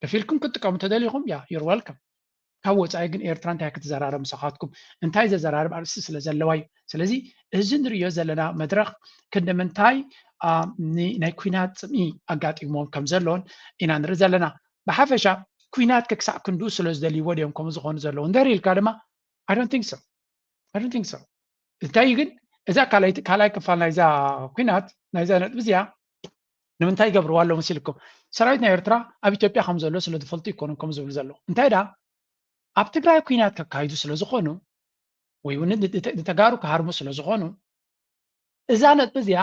ከፊልኩም ክትጥቀሙ ተደሊኹም ያ you're welcome ካብ ወፃኢ ግን ኤርትራ እንታይ ክትዘራረብ ምሳኻትኩም? እንታይ ዘዘራርብ ኣርእስቲ ስለ ዘለዋ እዩ። ስለዚ እዚ ንርእዮ ዘለና መድረኽ ክንዲ ምንታይ ናይ ኩናት ፅምኢ ኣጋጢሞም ከም ዘለውን ኢና ንርኢ ዘለና። ብሓፈሻ ኩናት ክሳዕ ክንድኡ ስለ ዝደልይዎ ድዮም ከምኡ ዝኾኑ ዘለዉ እንድሕር ኢልካ ድማ I don't think so። I don't think so። እንታይ ግን እዛ ካልኣይ ክፋል ናይዛ ኩናት ናይዛ ነጥቢ እዚኣ ንምንታይ ይገብርዋ ኣለዉ መሲልኩም? ሰራዊት ናይ ኤርትራ ኣብ ኢትዮጵያ ከም ዘሎ ስለ ዝፈልጡ ይኮኑን ከም ዝብሉ ዘለዉ። እንታይ ደኣ ኣብ ትግራይ ኩናት ከካይዱ ስለ ዝኾኑ ወይ እውን ንተጋሩ ክሃርሙ ስለ ዝኾኑ እዛ ነጥቢ እዚኣ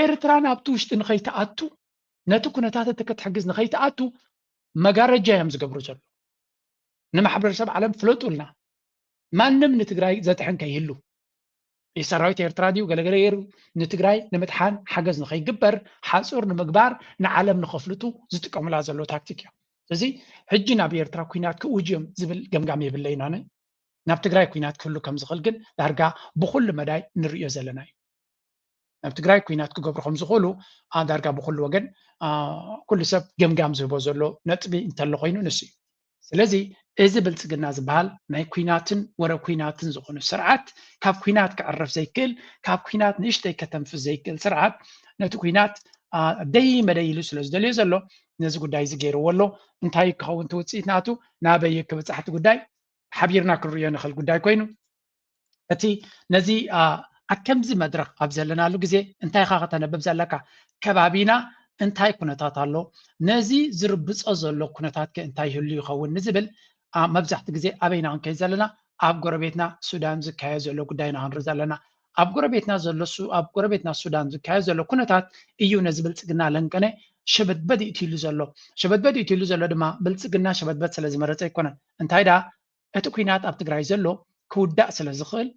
ኤርትራ ናብቲ ውሽጢ ንኸይትኣቱ ነቲ ኩነታት እቲ ክትሕግዝ ንኸይትኣቱ መጋረጃ እዮም ዝገብሩ ዘለዉ። ንማሕበረሰብ ዓለም ፍለጡልና፣ ማንም ንትግራይ ዘጥሕን ከይህሉ ሰራዊት ኤርትራ ድዩ ገለገለ ገይሩ ንትግራይ ንምጥሓን ሓገዝ ንኸይግበር ሓፁር ንምግባር ንዓለም ንኸፍልጡ ዝጥቀሙላ ዘለዉ ታክቲክ እዮም። ስለዚ ሕጂ ናብ ኤርትራ ኩናት ክእውጁ እዮም ዝብል ገምጋም የብለይን ኣነ። ናብ ትግራይ ኩናት ክህሉ ከም ዝኽእል ግን ዳርጋ ብኹሉ መዳይ ንርእዮ ዘለና እዩ። ናብ ትግራይ ኩናት ክገብሩ ከም ዝኽእሉ ዳርጋ ብኹሉ ወገን ኩሉ ሰብ ገምጋም ዝህቦ ዘሎ ነጥቢ እንተሎ ኮይኑ ንሱ እዩ። ስለዚ እዚ ብልፅግና ዝበሃል ናይ ኩናትን ወረ ኩናትን ዝኾኑ ስርዓት ካብ ኩናት ክዕረፍ ዘይክእል ካብ ኩናት ንእሽተይ ከተንፍስ ዘይክእል ስርዓት ነቲ ኩናት ደይ መደይ ኢሉ ስለ ዝደልዮ ዘሎ ነዚ ጉዳይ እዚ ገይርዎ ኣሎ። እንታይ ክኸውን እቲ ውፅኢት ናቱ ናበይ ክብፃሕ እቲ ጉዳይ ሓቢርና ክንርእዮ ንኽእል ጉዳይ ኮይኑ እቲ ነዚ ኣብ ከምዚ መድረኽ ኣብ ዘለናሉ ግዜ እንታይ ኢኻ ከተነብብ ዘለካ? ከባቢና እንታይ ኩነታት ኣሎ? ነዚ ዝርብጾ ዘሎ ኩነታት ከ እንታይ ይህሉ ይኸውን ንዝብል መብዛሕቲ ግዜ ኣበይና ክንከይድ ዘለና? ኣብ ጎረቤትና ሱዳን ዝካየድ ዘሎ ጉዳይ ኢና ክንርኢ ዘለና። ኣብ ጎረቤትና ዘሎ ኣብ ጎረቤትና ሱዳን ዝካየድ ዘሎ ኩነታት እዩ ነዚ ብልጽግና ለንቀነ ሸበድበድ ይእትይሉ ዘሎ። ሸበድበድ ይእትይሉ ዘሎ ድማ ብልጽግና ሸበድበድ ስለ ዝመረጸ ኣይኮነን። እንታይ ደኣ እቲ ኩናት ኣብ ትግራይ ዘሎ ክውዳእ ስለ ዝኽእል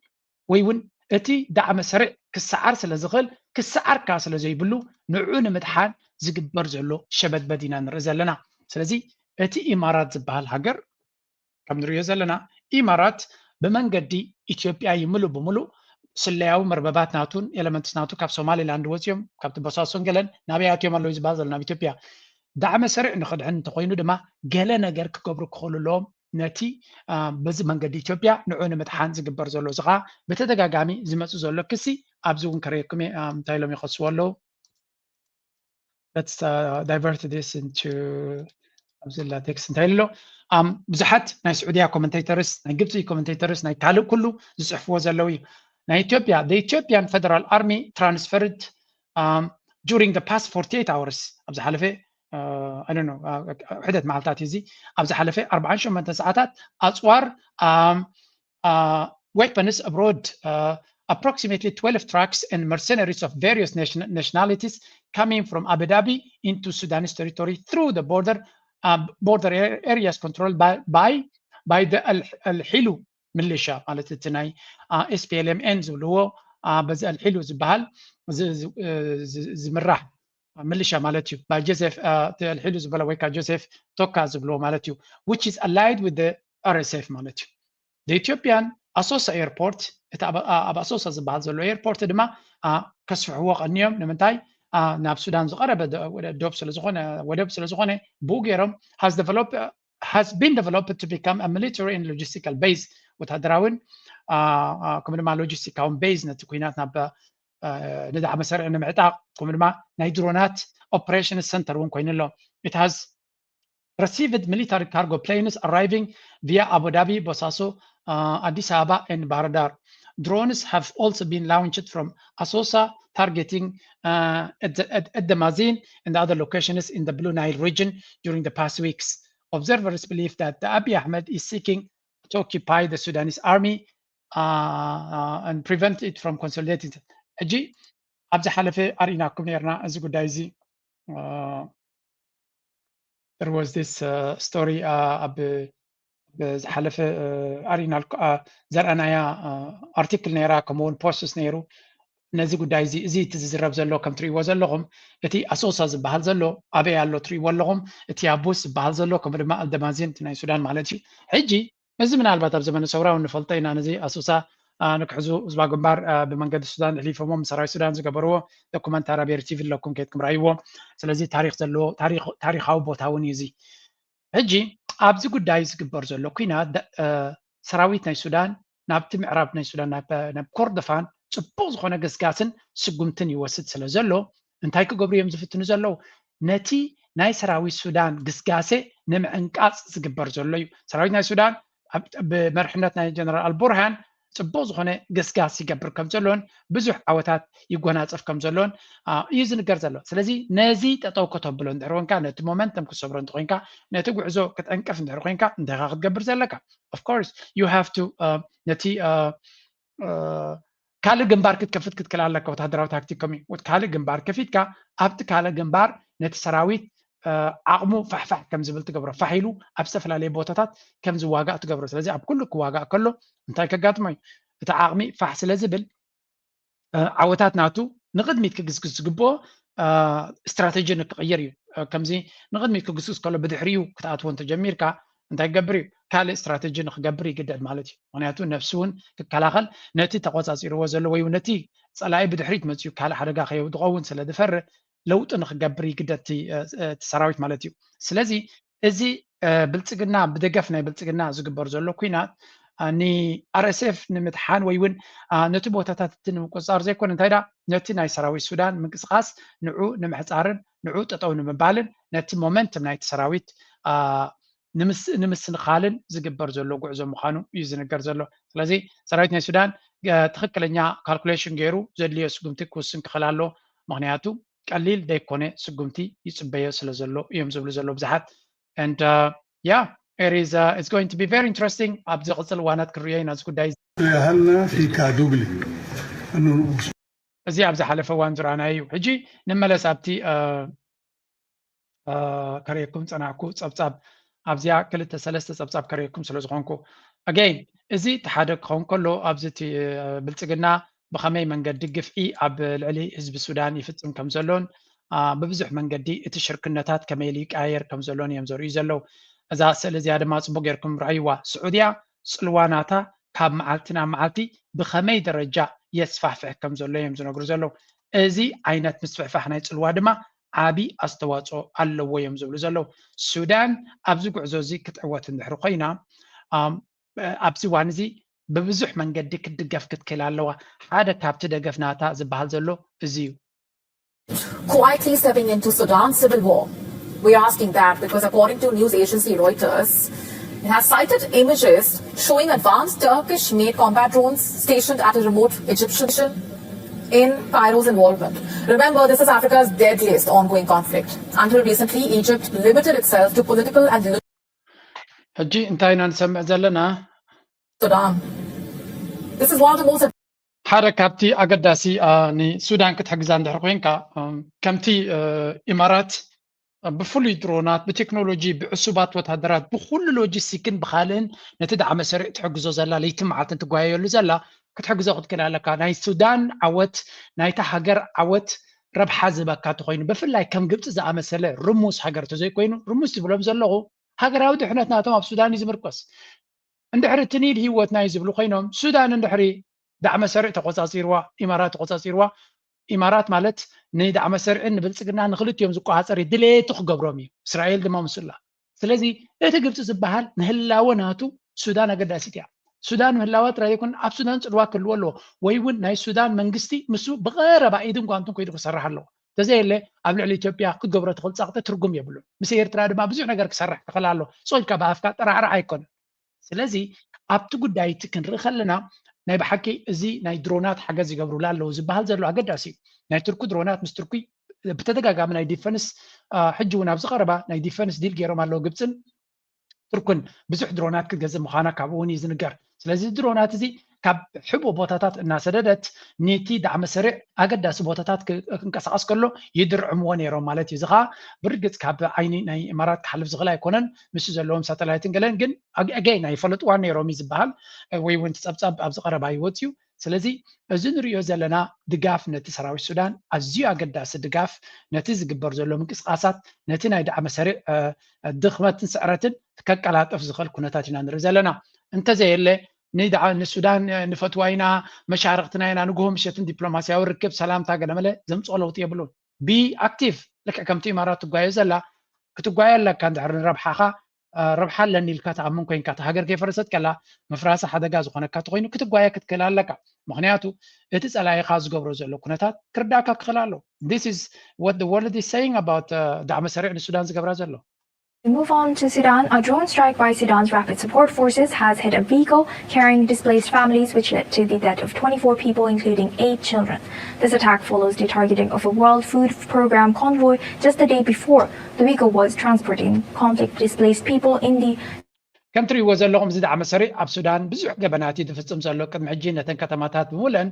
ወይ እውን እቲ ዳዕመ ሰሪዕ ክሰዓር ስለ ዝኽእል ክሰዓር ከኣ ስለ ዘይብሉ ንዕኡ ንምድሓን ዝግበር ዘሎ ሸበድበድ ኢና ንርኢ ዘለና። ስለዚ እቲ ኢማራት ዝበሃል ሃገር ከም ንሪኦ ዘለና ኢማራት ብመንገዲ ኢትዮጵያ እዩ ምሉእ ብምሉእ ስለያዊ መርበባት ናቱን ኤለመንትስ ናቱ ካብ ሶማሊላንድ ወፂኦም ካብቲ ቦሳሶን ገለን ናበይ ኣትዮም ኣለዉ ዝበሃል ዘሎ ናብ ኢትዮጵያ ዳዕመ ሰሪዕ ንክድሕን እንተኮይኑ ድማ ገለ ነገር ክገብሩ ክኽእሉ ኣለዎም ነቲ በዚ መንገዲ ኢትዮጵያ ንዑ ንምድሓን ዝግበር ዘሎ እዚ ከዓ ብተደጋጋሚ ዝመፁ ዘሎ ክሲ ኣብዚ እውን ከረየኩም እየ እንታይ ኢሎም ይኸስዎ ኣለዉ let's uh, divert this into ኣብዚ ላ ቴክስት እንታይ ኣሎ ብዙሓት ናይ ስዑድያ ኮመንቴተርስ ናይ ግብፂ ኮመንቴተርስ ናይ ካልእ ኩሉ ዝፅሕፍዎ ዘለዉ እዩ ናይ ኢትዮጵያ the Ethiopian Federal Army transferred um, during the past forty-eight hours ኣብ ዝሓለፈ ሕደት መዓልታት እዚ ኣብ ዝሓለፈ ኣርባዓን ሸሞንተን ሰዓታት ኣፅዋር weapons abroad approximately twelve trucks and mercenaries of various nationalities coming from Abu Dhabi into Sudanese territory through the border uh, border areas controlled by by, by the Al Hilu militia ማለት እቲ ናይ SPLM-N ዝብልዎ በዚ ኣልሒሉ ዝበሃል ዝምራሕ ሚሊሻ ማለት እዩ። ባይ ጆሴፍ ኣልሒሉ ዝበሎ ወይ ከዓ ጆሴፍ ቶካ ዝብልዎ ማለት እዩ። Which is allied with the RSF ማለት እዩ። The Ethiopian ኣሶሳ ኤርፖርት እቲ ኣብ ኣሶሳ ዝበሃል ዘሎ ኤርፖርት ድማ ከስፍሕዎ ቀንዮም። ንምንታይ? ናብ ሱዳን ዝቐረበ ዶብ ስለዝኾነ ወደብ ስለዝኾነ ብኡ ገይሮም has developed has been developed to become a military and logistical base ወታደራውን ከምኡ ድማ ሎጂስቲካውን ቤዝ ነቲ ኩናት ናብ ንዳዕመ ሰርዒ ንምዕጣቕ ከምኡ ድማ ናይ ድሮናት ኦፕሬሽን ሰንተር እውን ኮይኑ ኣሎ። It has received military cargo planes arriving via Abu Dhabi, Bosaso, uh, Addis Ababa and Bahir Dar. Drones have also been launched from Asosa targeting uh, at, the, at, at the Mazin and other locations in the Blue Nile region during the past weeks. Observers believe that the Abiy Ahmed is seeking to occupy the Sudanese army uh, uh, and prevent it from consolidating. ሕጂ ኣብ ዝሓለፈ ኣርኢናኩም ነርና እዚ ጉዳይ እዚ there was this uh, story uh, ኣብ ዝሓለፈ ኣርኢና ዘርኣናያ ኣርቲክል ነይራ ከምኡውን ፖስትስ ነይሩ ነዚ ጉዳይ እዚ እዚ እቲ ዝዝረብ ዘሎ ከም ትርእይዎ ዘለኹም እቲ ኣሶሳ ዝበሃል ዘሎ ኣበይ ኣሎ ትርእይዎ ኣለኹም እቲ ኣቡስ ዝበሃል ዘሎ ከምኡ ድማ ኣልደማዚን ናይ ሱዳን ማለት እዩ ሕጂ እዚ ምናልባት ኣብ ዘመነ ሰውራ ንፈልጦ ኢና ነዚ ኣሶሳ ንክሕዙ ህዝባ ግንባር ብመንገዲ ሱዳን ሕሊፎሞ ምስ ሰራዊት ሱዳን ዝገበርዎ ዶኩመንታሪ ኣብ ኤርቲቪ ኣለኩም ከይድኩም ራይዎ ስለዚ ታሪክ ዘለዎ ታሪካዊ ቦታ እውን እዩ እዚ ሕጂ ኣብዚ ጉዳይ ዝግበር ዘሎ ኩናት ሰራዊት ናይ ሱዳን ናብቲ ምዕራብ ናይ ሱዳን ናብ ኮርዶፋን ፅቡቅ ዝኾነ ገስጋስን ስጉምትን ይወስድ ስለ ዘሎ እንታይ ክገብሩ እዮም ዝፍትኑ ዘለዉ? ነቲ ናይ ሰራዊት ሱዳን ግስጋሴ ንምዕንቃፅ ዝግበር ዘሎ እዩ። ሰራዊት ናይ ሱዳን ብመርሕነት ናይ ጀነራል ኣልቡርሃን ፅቡቅ ዝኾነ ገስጋስ ይገብር ከም ዘሎን ብዙሕ ዓወታት ይጎናፀፍ ከም ዘሎን እዩ ዝንገር ዘሎ። ስለዚ ነዚ ጠጠው ከተብሎ እንድሕር ኮንካ፣ ነቲ ሞመንተም ክትሰብሮ እንተኮንካ፣ ነቲ ጉዕዞ ክትዕንቅፍ እንድሕር ኮንካ እንታይ ኢኻ ክትገብር ዘለካ? Of course you have to ነቲ ካልእ ግንባር ክትከፍት ክትክእል ኣለካ። ወታደራዊ ታክቲክ ከምኡ ካልእ ግንባር ከፊትካ ኣብቲ ካልእ ግንባር ነቲ ሰራዊት ዓቕሙ ፋሕፋሕ ከም ዝብል ትገብሮ፣ ፋሕ ኢሉ ኣብ ዝተፈላለየ ቦታታት ከም ዝዋጋእ ትገብሮ። ስለዚ ኣብ ኩሉ ክዋጋእ ከሎ እንታይ ከጋጥሞ እዩ? እቲ ዓቕሚ ፋሕ ስለ ዝብል ዓወታት ናቱ ንቕድሚት ክግስግስ ዝግብኦ ስትራተጂ ንክቕይር እዩ። ከምዚ ንቕድሚት ክግስግስ ከሎ ብድሕሪኡ ክትኣትዎ እንተጀሚርካ እንታይ ክገብር እዩ? ካልእ ስትራተጂ ንክገብር ይግደድ ማለት እዩ። ምክንያቱ ነብሱ እውን ክከላኸል ነቲ ተቆፃፂርዎ ዘሎ ወይ ነቲ ፀላኢ ብድሕሪት መፅኡ ካልእ ሓደጋ ከየው ዝኸውን ስለ ዝፈርህ ለውጢ ንክገብር ይግደድ እቲ ሰራዊት ማለት እዩ። ስለዚ እዚ ብልፅግና ብደገፍ ናይ ብልፅግና ዝግበር ዘሎ ኩናት ን RSF ንምድሓን ወይ እውን ነቲ ቦታታት እቲ ንምቁፅፃር ዘይኮነ እንታይ ዳ ነቲ ናይ ሰራዊት ሱዳን ምንቅስቃስ ንዑ ንምሕፃርን ንዑ ጠጠው ንምባልን ነቲ ሞመንትም ናይቲ ሰራዊት ንምስንኻልን ዝግበር ዘሎ ጉዕዞ ምዃኑ እዩ ዝንገር ዘሎ። ስለዚ ሰራዊት ናይ ሱዳን ትኽክለኛ ካልኩሌሽን ገይሩ ዘድልዮ ስጉምቲ ክውስን ክኽእል ኣሎ። ምክንያቱ ቀሊል ዘይኮነ ስጉምቲ ይፅበዮ ስለ ዘሎ እዮም ዝብሉ ዘሎ ብዙሓት። And yeah, it is going to be very interesting ኣብ ዝቕፅል እዋናት ክንሪኦ ኢና እዚ ጉዳይ። ያህልና ፊካ ዱብሊ እዚ ኣብ ዝሓለፈ እዋን ዝረኣናዮ እዩ። ሕጂ ንመለስ ኣብቲ ከርእየኩም ፀናዕኩ ፀብፃብ ኣብዚኣ ክልተ ሰለስተ ፀብፃብ ከርእየኩም ስለ ዝኾንኩ again እዚ እቲ ሓደ ክኸውን ከሎ ኣብዚ እቲ ብልፅግና ብኸመይ መንገዲ ግፍዒ ኣብ ልዕሊ ህዝቢ ሱዳን ይፍፅም ከም ዘሎን ብብዙሕ መንገዲ እቲ ሽርክነታት ከመይ ኢሉ ይቀያየር ከም ዘሎን እዮም ዘርእዩ ዘለዉ። እዛ ስእሊ እዚኣ ድማ ፅቡቅ ጌርኩም ረኣይዋ። ስዑድያ ፅልዋ ናታ ካብ መዓልቲ ናብ መዓልቲ ብኸመይ ደረጃ የስፋሕፍሕ ከም ዘሎ እዮም ዝነግሩ ዘለዉ። እዚ ዓይነት ምስፍሕፋሕ ናይ ፅልዋ ድማ ዓቢ ኣስተዋፅኦ ኣለዎ እዮም ዝብሉ ዘለዉ። ሱዳን ኣብዚ ጉዕዞ እዚ ክትዕወት እንድሕሪ ኮይና ኣብዚ እዋን እዚ ብብዙሕ መንገዲ ክትድገፍ ክትክእል ኣለዋ። ሓደ ካብቲ ደገፍ ናታ ዝበሃል ዘሎ እዚ እዩ። Quietly stepping into Sudan's civil war. We're asking that because, according to news agency Reuters, it has cited images showing advanced Turkish-made combat drones stationed at a remote Egyptian in Cairo's involvement. Remember, this is Africa's deadliest ongoing conflict. Until recently, Egypt limited itself to political and ሕጂ እንታይ ኢና ንሰምዕ ዘለና? Sudan. This is one of the most ሓደ ካብቲ ኣገዳሲ ንሱዳን ክትሕግዛ እንድሕር ኮይንካ ከምቲ ኢማራት ብፍሉይ ድሮናት ብቴክኖሎጂ ብዕሱባት ወታደራት ብኩሉ ሎጂስቲክን ብካልእን ነቲ ዳዕመ ሰሪዕ ትሕግዞ ዘላ ለይቲ መዓልትን ትጓየየሉ ዘላ ክትሕግዞ ክትክእል ኣለካ። ናይ ሱዳን ዓወት ናይታ ሃገር ዓወት ረብሓ ዝህበካ ተኮይኑ ብፍላይ ከም ግብፂ ዝኣመሰለ ርሙስ ሃገር ተዘይኮይኑ ርሙስ ዝብሎም ዘለኹ ሃገራዊ ድሕነት ናቶም ኣብ ሱዳን እዩ ዝምርኮስ። እንድሕሪ እቲ ኒል ህይወትና እዩ ዝብሉ ኮይኖም ሱዳን እንድሕሪ ዳዕመ ሰሪዕ ተቆፃፂርዋ ኢማራት ተቆፃፂርዋ ኢማራት ማለት ንዳዕመ ሰሪዕን ንብልፅግና ንክልቲኦም ዝቆፃፀር ድሌቱ ክገብሮም እዩ። እስራኤል ድማ ምስላ። ስለዚ እቲ ግብፂ ዝበሃል ንህላወ ናቱ ሱዳን ኣገዳሲት እያ። ሱዳን ምህላዋ ጥራይ ዘይኮነ ኣብ ሱዳን ፅልዋ ክህልዎ ኣለዎ ወይ እውን ናይ ሱዳን መንግስቲ ምስኡ ብቀረባ ኢድን ጓንቱን ከይዱ ክሰርሕ ኣለዎ። ተዘየለ ኣብ ልዕሊ ኢትዮጵያ ክገብሮ ትኽእል ፃቕጢ ትርጉም የብሉን። ምስ ኤርትራ ድማ ብዙሕ ነገር ክሰርሕ ክኽእል ኣሎ። ጾልካ ብኣፍካ ጠራዕራዕ ኣይኮነን። ስለዚ ኣብቲ ጉዳይ እቲ ክንርኢ ከለና ናይ ብሓቂ እዚ ናይ ድሮናት ሓገዝ ይገብሩላ ኣለዉ ዝበሃል ዘሎ ኣገዳሲ እዩ። ናይ ቱርኪ ድሮናት ምስ ቱርኪ ብተደጋጋሚ ናይ ዲፈንስ ሕጂ እውን ኣብዚ ቀረባ ናይ ዲፈንስ ዲል ገይሮም ኣለዉ ግብፅን ቱርክን ብዙሕ ድሮናት ክትገዝእ ምዃና ካብኡ እውን እዩ ዝንገር። ስለዚ ድሮናት እዚ ካብ ሕቡእ ቦታታት እናሰደደት ነቲ ዳዕመ ሰሪዕ ኣገዳሲ ቦታታት ክንቀሳቐስ ከሎ ይድርዕምዎ ነይሮም ማለት እዩ። እዚ ከዓ ብርግፅ ካብ ዓይኒ ናይ ኢማራት ክሓልፍ ዝኽእል ኣይኮነን። ምስ ዘለዎም ሳተላይትን ገለን ግን ኣገይን ኣይፈለጥዋን ነይሮም እዩ ዝበሃል ወይ እውን ጸብጻብ ኣብዚ ቀረባ ይወፅ እዩ። ስለዚ እዚ ንሪኦ ዘለና ድጋፍ ነቲ ሰራዊት ሱዳን ኣዝዩ ኣገዳሲ ድጋፍ ነቲ ዝግበር ዘሎ ምንቅስቃሳት ነቲ ናይ ዳዕመ ሰሪዕ ድኽመትን ስዕረትን ከቀላጥፍ ዝኽእል ኩነታት ኢና ንርኢ ዘለና። እንተዘየለ ንሱዳን ንፈትዋ ኢና፣ መሻርክትና ኢና፣ ንግሆ ምሸትን ዲፕሎማስያዊ ርክብ፣ ሰላምታ፣ ገለመለ ዘምፅኦ ለውጢ የብሉን። ቢ ኣክቲቭ ልክዕ ከምቲ ኢማራት ትጓየ ዘላ ክትጓየ ኣለካ እንድሕር ንረብሓኻ ረብሓ ኣለኒ ኢልካ ትኣምን ኮይንካ፣ እታ ሃገር ከይፈረሰት ከላ ምፍራሳ ሓደጋ ዝኾነካ ተኾይኑ ክትጓየ ክትክእል ኣለካ። ምኽንያቱ እቲ ጸላኢኻ ዝገብሮ ዘሎ ኩነታት ክርዳእካ ክኽእል ኣሎ። This is what the world is saying about ዳዕመ ሰሪዕ ንሱዳን ዝገብራ ዘሎ። We move on to Sudan. A drone strike by Sudan's Rapid Support Forces has hit a vehicle carrying displaced families, which led to the death of twenty-four people, including eight children. This attack follows the targeting of a World Food Programme convoy just the day before. The vehicle was transporting conflict displaced people in the ከም ትሪእዎ ዘለኹም እዚ ዳዕመ ሰሪዕ ኣብ ሱዳን ብዙሕ ገበናት እዩ ዝፍጽም ዘሎ። ቅድሚ ሕጂ ነተን ከተማታት ብምሉአን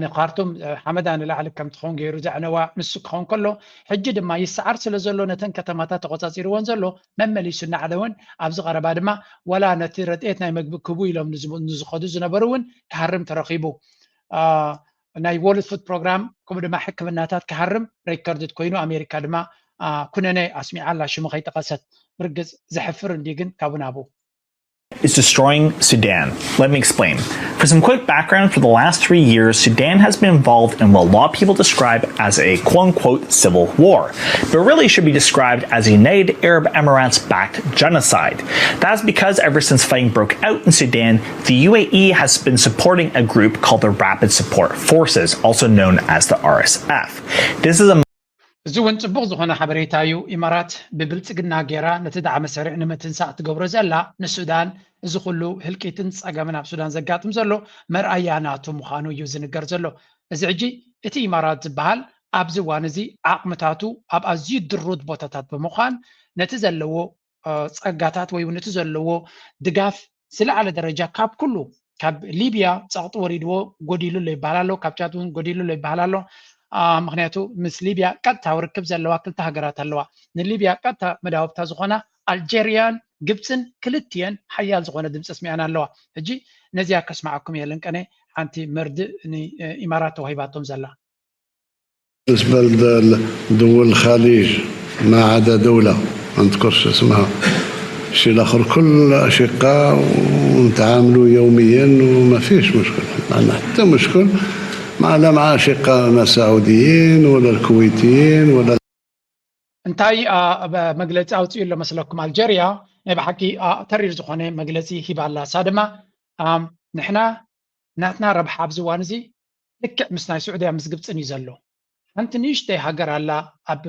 ንካርቱም ሓመዳ ንላዕሊ ከም ትኸውን ገይሩ ዘዕነዋ ንሱ ክኸውን ከሎ፣ ሕጂ ድማ ይሰዓር ስለ ዘሎ ነተን ከተማታት ተቆጻጺርወን ዘሎ መመሊሱ እናዓለወን ኣብዚ ቀረባ ድማ ዋላ ነቲ ረድኤት ናይ መግቢ ክቡ ኢሎም ንዝኸዱ ዝነበሩ እውን ክሃርም ተረኺቡ። ናይ World Food Programme ከምኡ ድማ ሕክምናታት ክሃርም ሬከርድድ ኮይኑ ኣሜሪካ ድማ ኩነኔ ኣስሚዓ ኣላ ሽሙ ከይጠቐሰት። ብርግጽ ዘሕፍር እንድዩ ግን ካብኡ ናብኡ። is destroying Sudan. Let me explain. For some quick background, for the last three years, Sudan has been involved in what a lot of people describe as a quote unquote civil war, but really should be described as a United Arab Emirates backed genocide. That's because ever since fighting broke out in Sudan, the U A E has been supporting a group called the Rapid Support Forces, also known as the R S F. This is a እዚ እውን ጽቡቕ ዝኾነ ሓበሬታ እዩ። ኢማራት ብብልጽግና ጌራ ነቲ ዳዕመ ሰሪዕ ንምትንሳእ ትገብሮ ዘላ ንሱዳን እዚ ኩሉ ህልቂትን ጸገምን ኣብ ሱዳን ዘጋጥም ዘሎ መርኣያ ናቱ ምዃኑ እዩ ዝንገር ዘሎ። እዚ ሕጂ እቲ ኢማራት ዝበሃል ኣብዚ እዋን እዚ ዓቕምታቱ ኣብ ኣዝዩ ድሩት ቦታታት ብምዃን ነቲ ዘለዎ ጸጋታት ወይ እውን እቲ ዘለዎ ድጋፍ ዝለዓለ ደረጃ ካብ ኩሉ ካብ ሊብያ ጸቕጢ ወሪድዎ ጎዲሉ ኣሎ ይበሃል ኣሎ፣ ካብ ቻድ እውን ጎዲሉ ኣሎ ይበሃል ኣሎ። ምክንያቱ ምስ ሊብያ ቀጥታዊ ርክብ ዘለዋ ክልተ ሃገራት ኣለዋ። ንሊብያ ቀጥታ መዳወብታ ዝኾና ኣልጀርያን ግብፅን ክልትየን ሓያል ዝኾነ ድምፂ ኣስሚዐን ኣለዋ። ሕጂ ነዚኣ ከስምዓኩም እየ ልንቀነ ሓንቲ መርድእ ንኢማራት ተዋሂባቶም ዘላ። بالنسبة لدول الخليج ما عدا دولة ما نذكرش اسمها، الشيء الآخر كل أشقاء ونتعاملوا يوميا وما فيش مشكل، ما عندنا حتى مشكل مع لا مع أشقاءنا السعوديين ولا الكويتيين ولا እንታይ መግለፂ ኣውፅኡ ኣሎ መስለኩም? ኣልጀርያ ናይ ብሓቂ ተሪር ዝኾነ መግለፂ ሂባ ኣላ። እሳ ድማ ንሕና ናትና ረብሓ ኣብዚ እዋን እዚ ልክዕ ምስ ናይ ስዑድያ ምስ ግብፅን እዩ ዘሎ። ሓንቲ ንእሽተይ ሃገር ኣላ ኣብ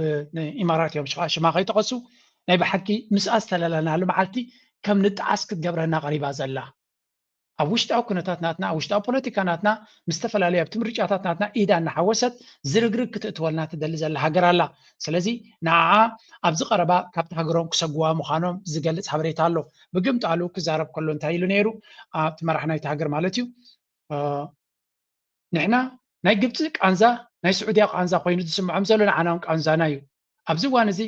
ኢማራት እዮም ሽማ ከይጠቐሱ ናይ ብሓቂ ምስኣ ዝተለለናሉ መዓልቲ ከም ንጠዓስ ክትገብረና ቀሪባ ዘላ። ኣብ ውሽጣዊ ኩነታት ናትና ኣብ ውሽጣዊ ፖለቲካ ናትና ምስ ዝተፈላለዩ ኣብቲ ምርጫታት ናትና ኢዳ እናሓወሰት ዝርግርግ ክትእትወልና ትደሊ ዘላ ሃገር ኣላ። ስለዚ ንዓዓ ኣብዚ ቀረባ ካብቲ ሃገሮም ክሰግዋ ምዃኖም ዝገልጽ ሓበሬታ ኣሎ። ብግምጣሉ ክዛረብ ከሎ እንታይ ኢሉ ነይሩ ኣብቲ መራሕ ናይቲ ሃገር ማለት እዩ ንሕና ናይ ግብፂ ቃንዛ ናይ ስዑድያ ቃንዛ ኮይኑ ዝስምዖም ዘሎ ንዓና እውን ቃንዛና እዩ። ኣብዚ እዋን እዚ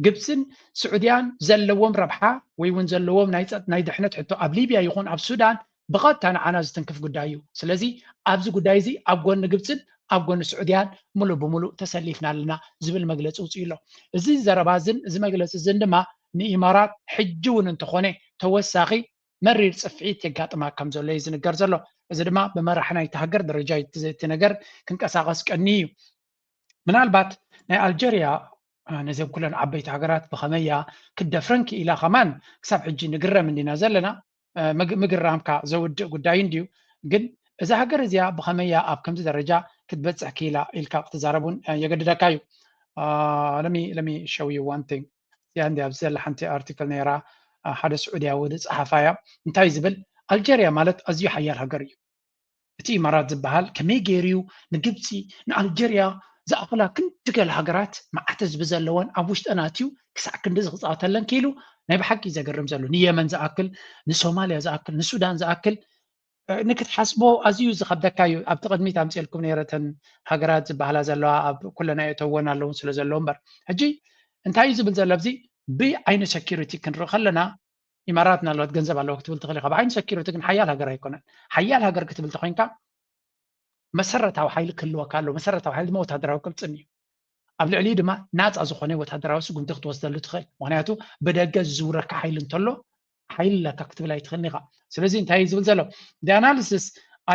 ግብፅን ስዑድያን ዘለዎም ረብሓ ወይ እውን ዘለዎም ናይ ድሕነት ሕቶ ኣብ ሊብያ ይኹን ኣብ ሱዳን ብቐጥታ ንዓና ዝትንክፍ ጉዳይ እዩ። ስለዚ ኣብዚ ጉዳይ እዚ ኣብ ጎኒ ግብፅን ኣብ ጎኒ ስዑድያን ሙሉእ ብሙሉእ ተሰሊፍና ኣለና ዝብል መግለፂ ውፅኡ ኣሎ። እዚ ዘረባ እዝን እዚ መግለፂ እዝን ድማ ንኢማራት ሕጂ እውን እንተኾነ ተወሳኺ መሪር ፅፍዒት የጋጥማ ከም ዘሎ እዩ ዝንገር ዘሎ። እዚ ድማ ብመራሒ ናይቲ ሃገር ደረጃ እቲ ነገር ክንቀሳቐስ ቀኒ እዩ። ምናልባት ናይ ኣልጀርያ ነዘን ኩለን ዓበይቲ ሃገራት ብኸመያ ክትደፍረን ክኢላ ከማን ክሳብ ሕጂ ንግረም እንዲና ዘለና። ምግራምካ ዘውድእ ጉዳይ እንድዩ። ግን እዛ ሃገር እዚኣ ብኸመያ ኣብ ከምዚ ደረጃ ክትበፅሕ ክኢላ ኢልካ ክትዛረብ እውን የገድደካ እዩ። ለሚ ለሚ show you one thing እዚኣ እንዲ ኣብዚ ዘላ ሓንቲ ኣርቲክል ነይራ። ሓደ ስዑድያዊ ዝፀሓፋ እያ። እንታይ ዝብል ኣልጀርያ ማለት ኣዝዩ ሓያል ሃገር እዩ። እቲ ኢማራት ዝበሃል ከመይ ገይሩ እዩ ንግብፂ ንኣልጀርያ ዝኣኽላ ክንዲ ገለ ሃገራት መዓት ህዝቢ ዘለወን ኣብ ውሽጠን ኣትዩ ክሳዕ ክንዲ ዝቕፃተለን ክኢሉ ናይ ብሓቂ ዘገርም ዘሎ ንየመን ዝኣክል ንሶማልያ ዝኣክል ንሱዳን ዝኣክል ንክትሓስቦ ኣዝዩ ዝኸብደካ እዩ። ኣብቲ ቅድሚት ኣምፅኤልኩም ነይረ እተን ሃገራት ዝበሃላ ዘለዋ ኣብ ኩለና የእተወን ኣለውን ስለ ዘለዉ እምበር ሕጂ እንታይ እዩ ዝብል ዘሎ ኣብዚ ብዓይኒ security ክንርኢ ከለና ኢማራት ምናልባት ገንዘብ ኣለዋ ክትብል ትኽእል ኢኻ። ብዓይኒ security ግን ሓያል ሃገር ኣይኮነን። ሓያል ሃገር ክትብል ተኮይንካ መሰረታዊ ሓይሊ ክህልወካ ኣለዎ። መሰረታዊ ሓይሊ ድማ ወታደራዊ ቅልፅም እዩ። ኣብ ልዕሊኡ ድማ ናፃ ዝኾነ ወታደራዊ ስጉምቲ ክትወስደሉ ትኽእል። ምክንያቱ ብደገ ዝዝውረካ ሓይሊ እንተሎ ሓይሊ ኣለካ ክትብል ኣይትኽእልን ኢኻ። ስለዚ እንታይ እዩ ዝብል ዘሎ? The analysis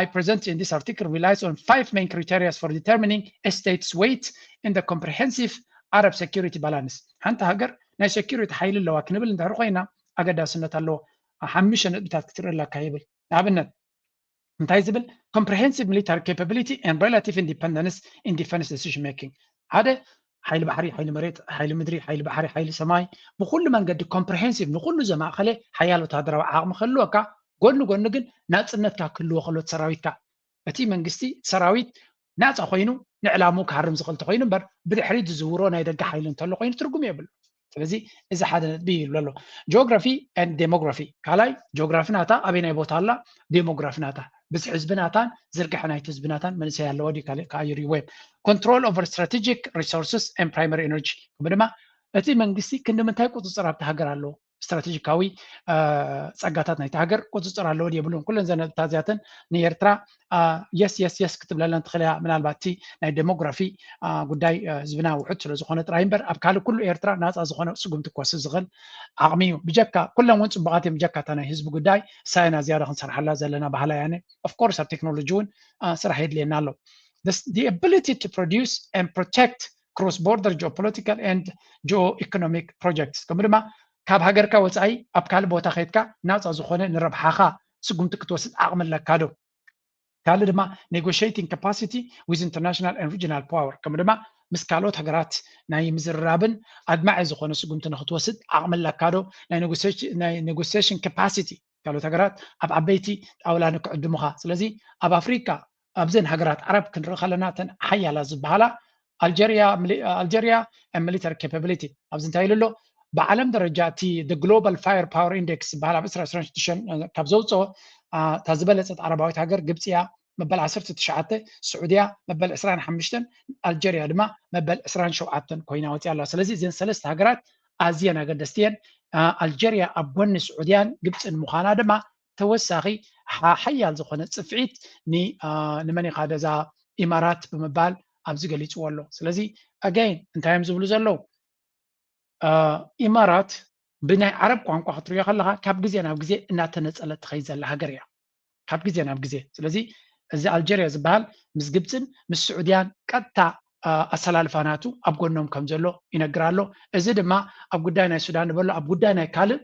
I present in this article relies on five main criteria for determining a state's weight in the comprehensive Arab security balance. ሓንቲ ሃገር ናይ security ሓይሊ ኣለዋ ክንብል እንድሕር ኮይና ኣገዳስነት ኣለዎ። ሓሙሽተ ነጥብታት ክትርኢ ኣለካ ይብል። ንኣብነት እንታይ ዝብል? Comprehensive military capability and relative independence in defense decision making። ሓደ ሓይሊ ባሕሪ፣ ሓይሊ መሬት፣ ሓይሊ ምድሪ፣ ሓይሊ ባሕሪ፣ ሓይሊ ሰማይ፣ ብኩሉ መንገዲ comprehensive ንኩሉ ዘማእኸለ ሓያል ወታደራዊ ዓቕሚ ክህልወካ፣ ጎኒ ጎኒ ግን ናፅነትካ ክህልዎ ከሎ ሰራዊትካ፣ እቲ መንግስቲ ሰራዊት ናፃ ኮይኑ ንዕላሙ ክሃርም ዝኽእል ተኮይኑ እምበር ብድሕሪት ዝዝውሮ ናይ ደገ ሓይሊ እንተሎ ኮይኑ ትርጉም የብሉ። ስለዚ እዚ ሓደ ነጥቢ ይብሎ ኣሎ። ጂኦግራፊ and demography፣ ካልኣይ ጂኦግራፊ ናታ ኣበይናይ ቦታ ኣላ፣ ዴሞግራፊ ናታ ብዝሒ ህዝቢ ናታን ዝርግሐ ናይቲ ህዝቢ ናታን መንእሰይ ኣለዎ ድዩ ካልእ ከኣ ይርይዎ እዮም። Control over strategic resources and primary energy፣ ከምኡ ድማ እቲ መንግስቲ ክንዲ ምንታይ ቁፅፅር ኣብቲ ሃገር ኣለዎ፣ ስትራቴጂካዊ ጸጋታት ናይቲ ሃገር ቁፅፅር ኣለዎ ድዩ የብሉን። ኩለን እዘን ነጥብታት እዚኣተን ንኤርትራ የስ የስ የስ ክትብለለን ትኽእል እያ። ምናልባት እቲ ናይ ዴሞግራፊ ጉዳይ ህዝብና ውሑድ ስለ ዝኾነ ጥራይ እምበር ኣብ ካልእ ኩሉ ኤርትራ ናፃ ዝኾነ ስጉምቲ ክወስድ ዝኽእል ዓቕሚ እዩ። ብጀካ ኩለን እውን ፅቡቓት እዮም፣ ብጀካ እታ ናይ ህዝቢ ጉዳይ ሳይና ዝያዳ ክንሰርሓላ ዘለና ባህላ ያነ። Of course ኣብ ቴክኖሎጂ እውን ስራሕ የድልየና ኣሎ። The ability to produce and protect cross border geopolitical and geo-economic projects፣ ከምኡ ድማ ካብ ሃገርካ ወፃኢ ኣብ ካልእ ቦታ ከይድካ ናፃ ዝኾነ ንረብሓኻ ስጉምቲ ክትወስድ ዓቕሚ ኣለካ ዶ? ካልእ ድማ negotiating capacity with international and regional power፣ ከምኡ ድማ ምስ ካልኦት ሃገራት ናይ ምዝርራብን ኣድማዒ ዝኾነ ስጉምቲ ንክትወስድ ዓቕሚ ኣለካ ዶ? ናይ negotiation capacity ካልኦት ሃገራት ኣብ ዓበይቲ ጣውላ ንክዕድሙኻ። ስለዚ ኣብ ኣፍሪካ ኣብዘን ሃገራት ዓረብ ክንርኢ ከለና እተን ሓያላት ዝበሃላ ኣልጀርያ፣ ኣልጀርያ military capability ኣብዚ እንታይ ኢሉ ኣሎ? ብዓለም ደረጃ እቲ global fire power index ዝበሃል ኣብ ዕስራ ዕስራን ሽዱሽተን ካብ ዘውፅኦ እታ ዝበለፀት ዓረባዊት ሃገር ግብፂ እያ መበል ዓሰርተ ትሽዓተ፣ ስዑድያ መበል ዕስራን ሓሙሽተን፣ ኣልጀርያ ድማ መበል ዕስራን ሸውዓተን ኮይና ወፂኣ ኣለዋ። ስለዚ እዘን ሰለስተ ሃገራት ኣዝየን ኣገደስቲ እየን። ኣልጀርያ ኣብ ጎኒ ስዑድያን ግብፅን ምዃና ድማ ተወሳኺ ሓያል ዝኾነ ፅፍዒት ንመን ኢኻ ደዛ ኢማራት ብምባል ኣብዚ ገሊፅዎ ኣሎ። ስለዚ ኣጋይን እንታይ እዮም ዝብሉ ዘለዉ? ኢማራት ብናይ ዓረብ ቋንቋ ክትሪኦ ከለኻ ካብ ግዜ ናብ ግዜ እናተነፀለት ትኸይድ ዘላ ሃገር እያ፣ ካብ ግዜ ናብ ግዜ። ስለዚ እዚ ኣልጀርያ ዝበሃል ምስ ግብፅን ምስ ስዑድያን ቀጥታ ኣሰላልፋ ናቱ ኣብ ጎኖም ከም ዘሎ ይነግር ኣሎ። እዚ ድማ ኣብ ጉዳይ ናይ ሱዳን ንበሎ ኣብ ጉዳይ ናይ ካልእ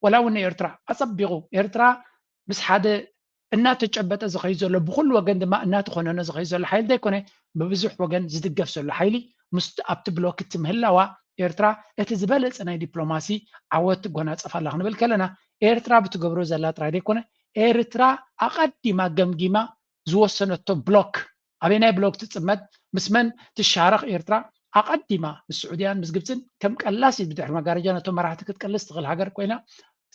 ወላ እውን ንኤርትራ ኣፀቢቑ ኤርትራ ምስ ሓደ እናተጨበጠ ዝኸይድ ዘሎ ብኩሉ ወገን ድማ እናተኾነነ ዝኸይድ ዘሎ ሓይሊ ዘይኮነ ብብዙሕ ወገን ዝድገፍ ዘሎ ሓይሊ ምስ ኣብቲ ብሎክ እቲ ምህላዋ ኤርትራ እቲ ዝበለፀ ናይ ዲፕሎማሲ ዓወት ትጎናፀፍ ኣላ ክንብል ከለና ኤርትራ ብትገብሮ ዘላ ጥራይ ዘይኮነ ኤርትራ ኣቐዲማ ገምጊማ ዝወሰነቶ ብሎክ ኣበይ ናይ ብሎክ ትፅመድ ምስ መን ትሻረኽ ኤርትራ ኣቐዲማ ምስ ስዑድያን ምስ ግብፅን ከም ቀላሲ ብድሕሪ መጋረጃ ነቶም መራሕቲ ክትቀልስ ትኽእል ሃገር ኮይና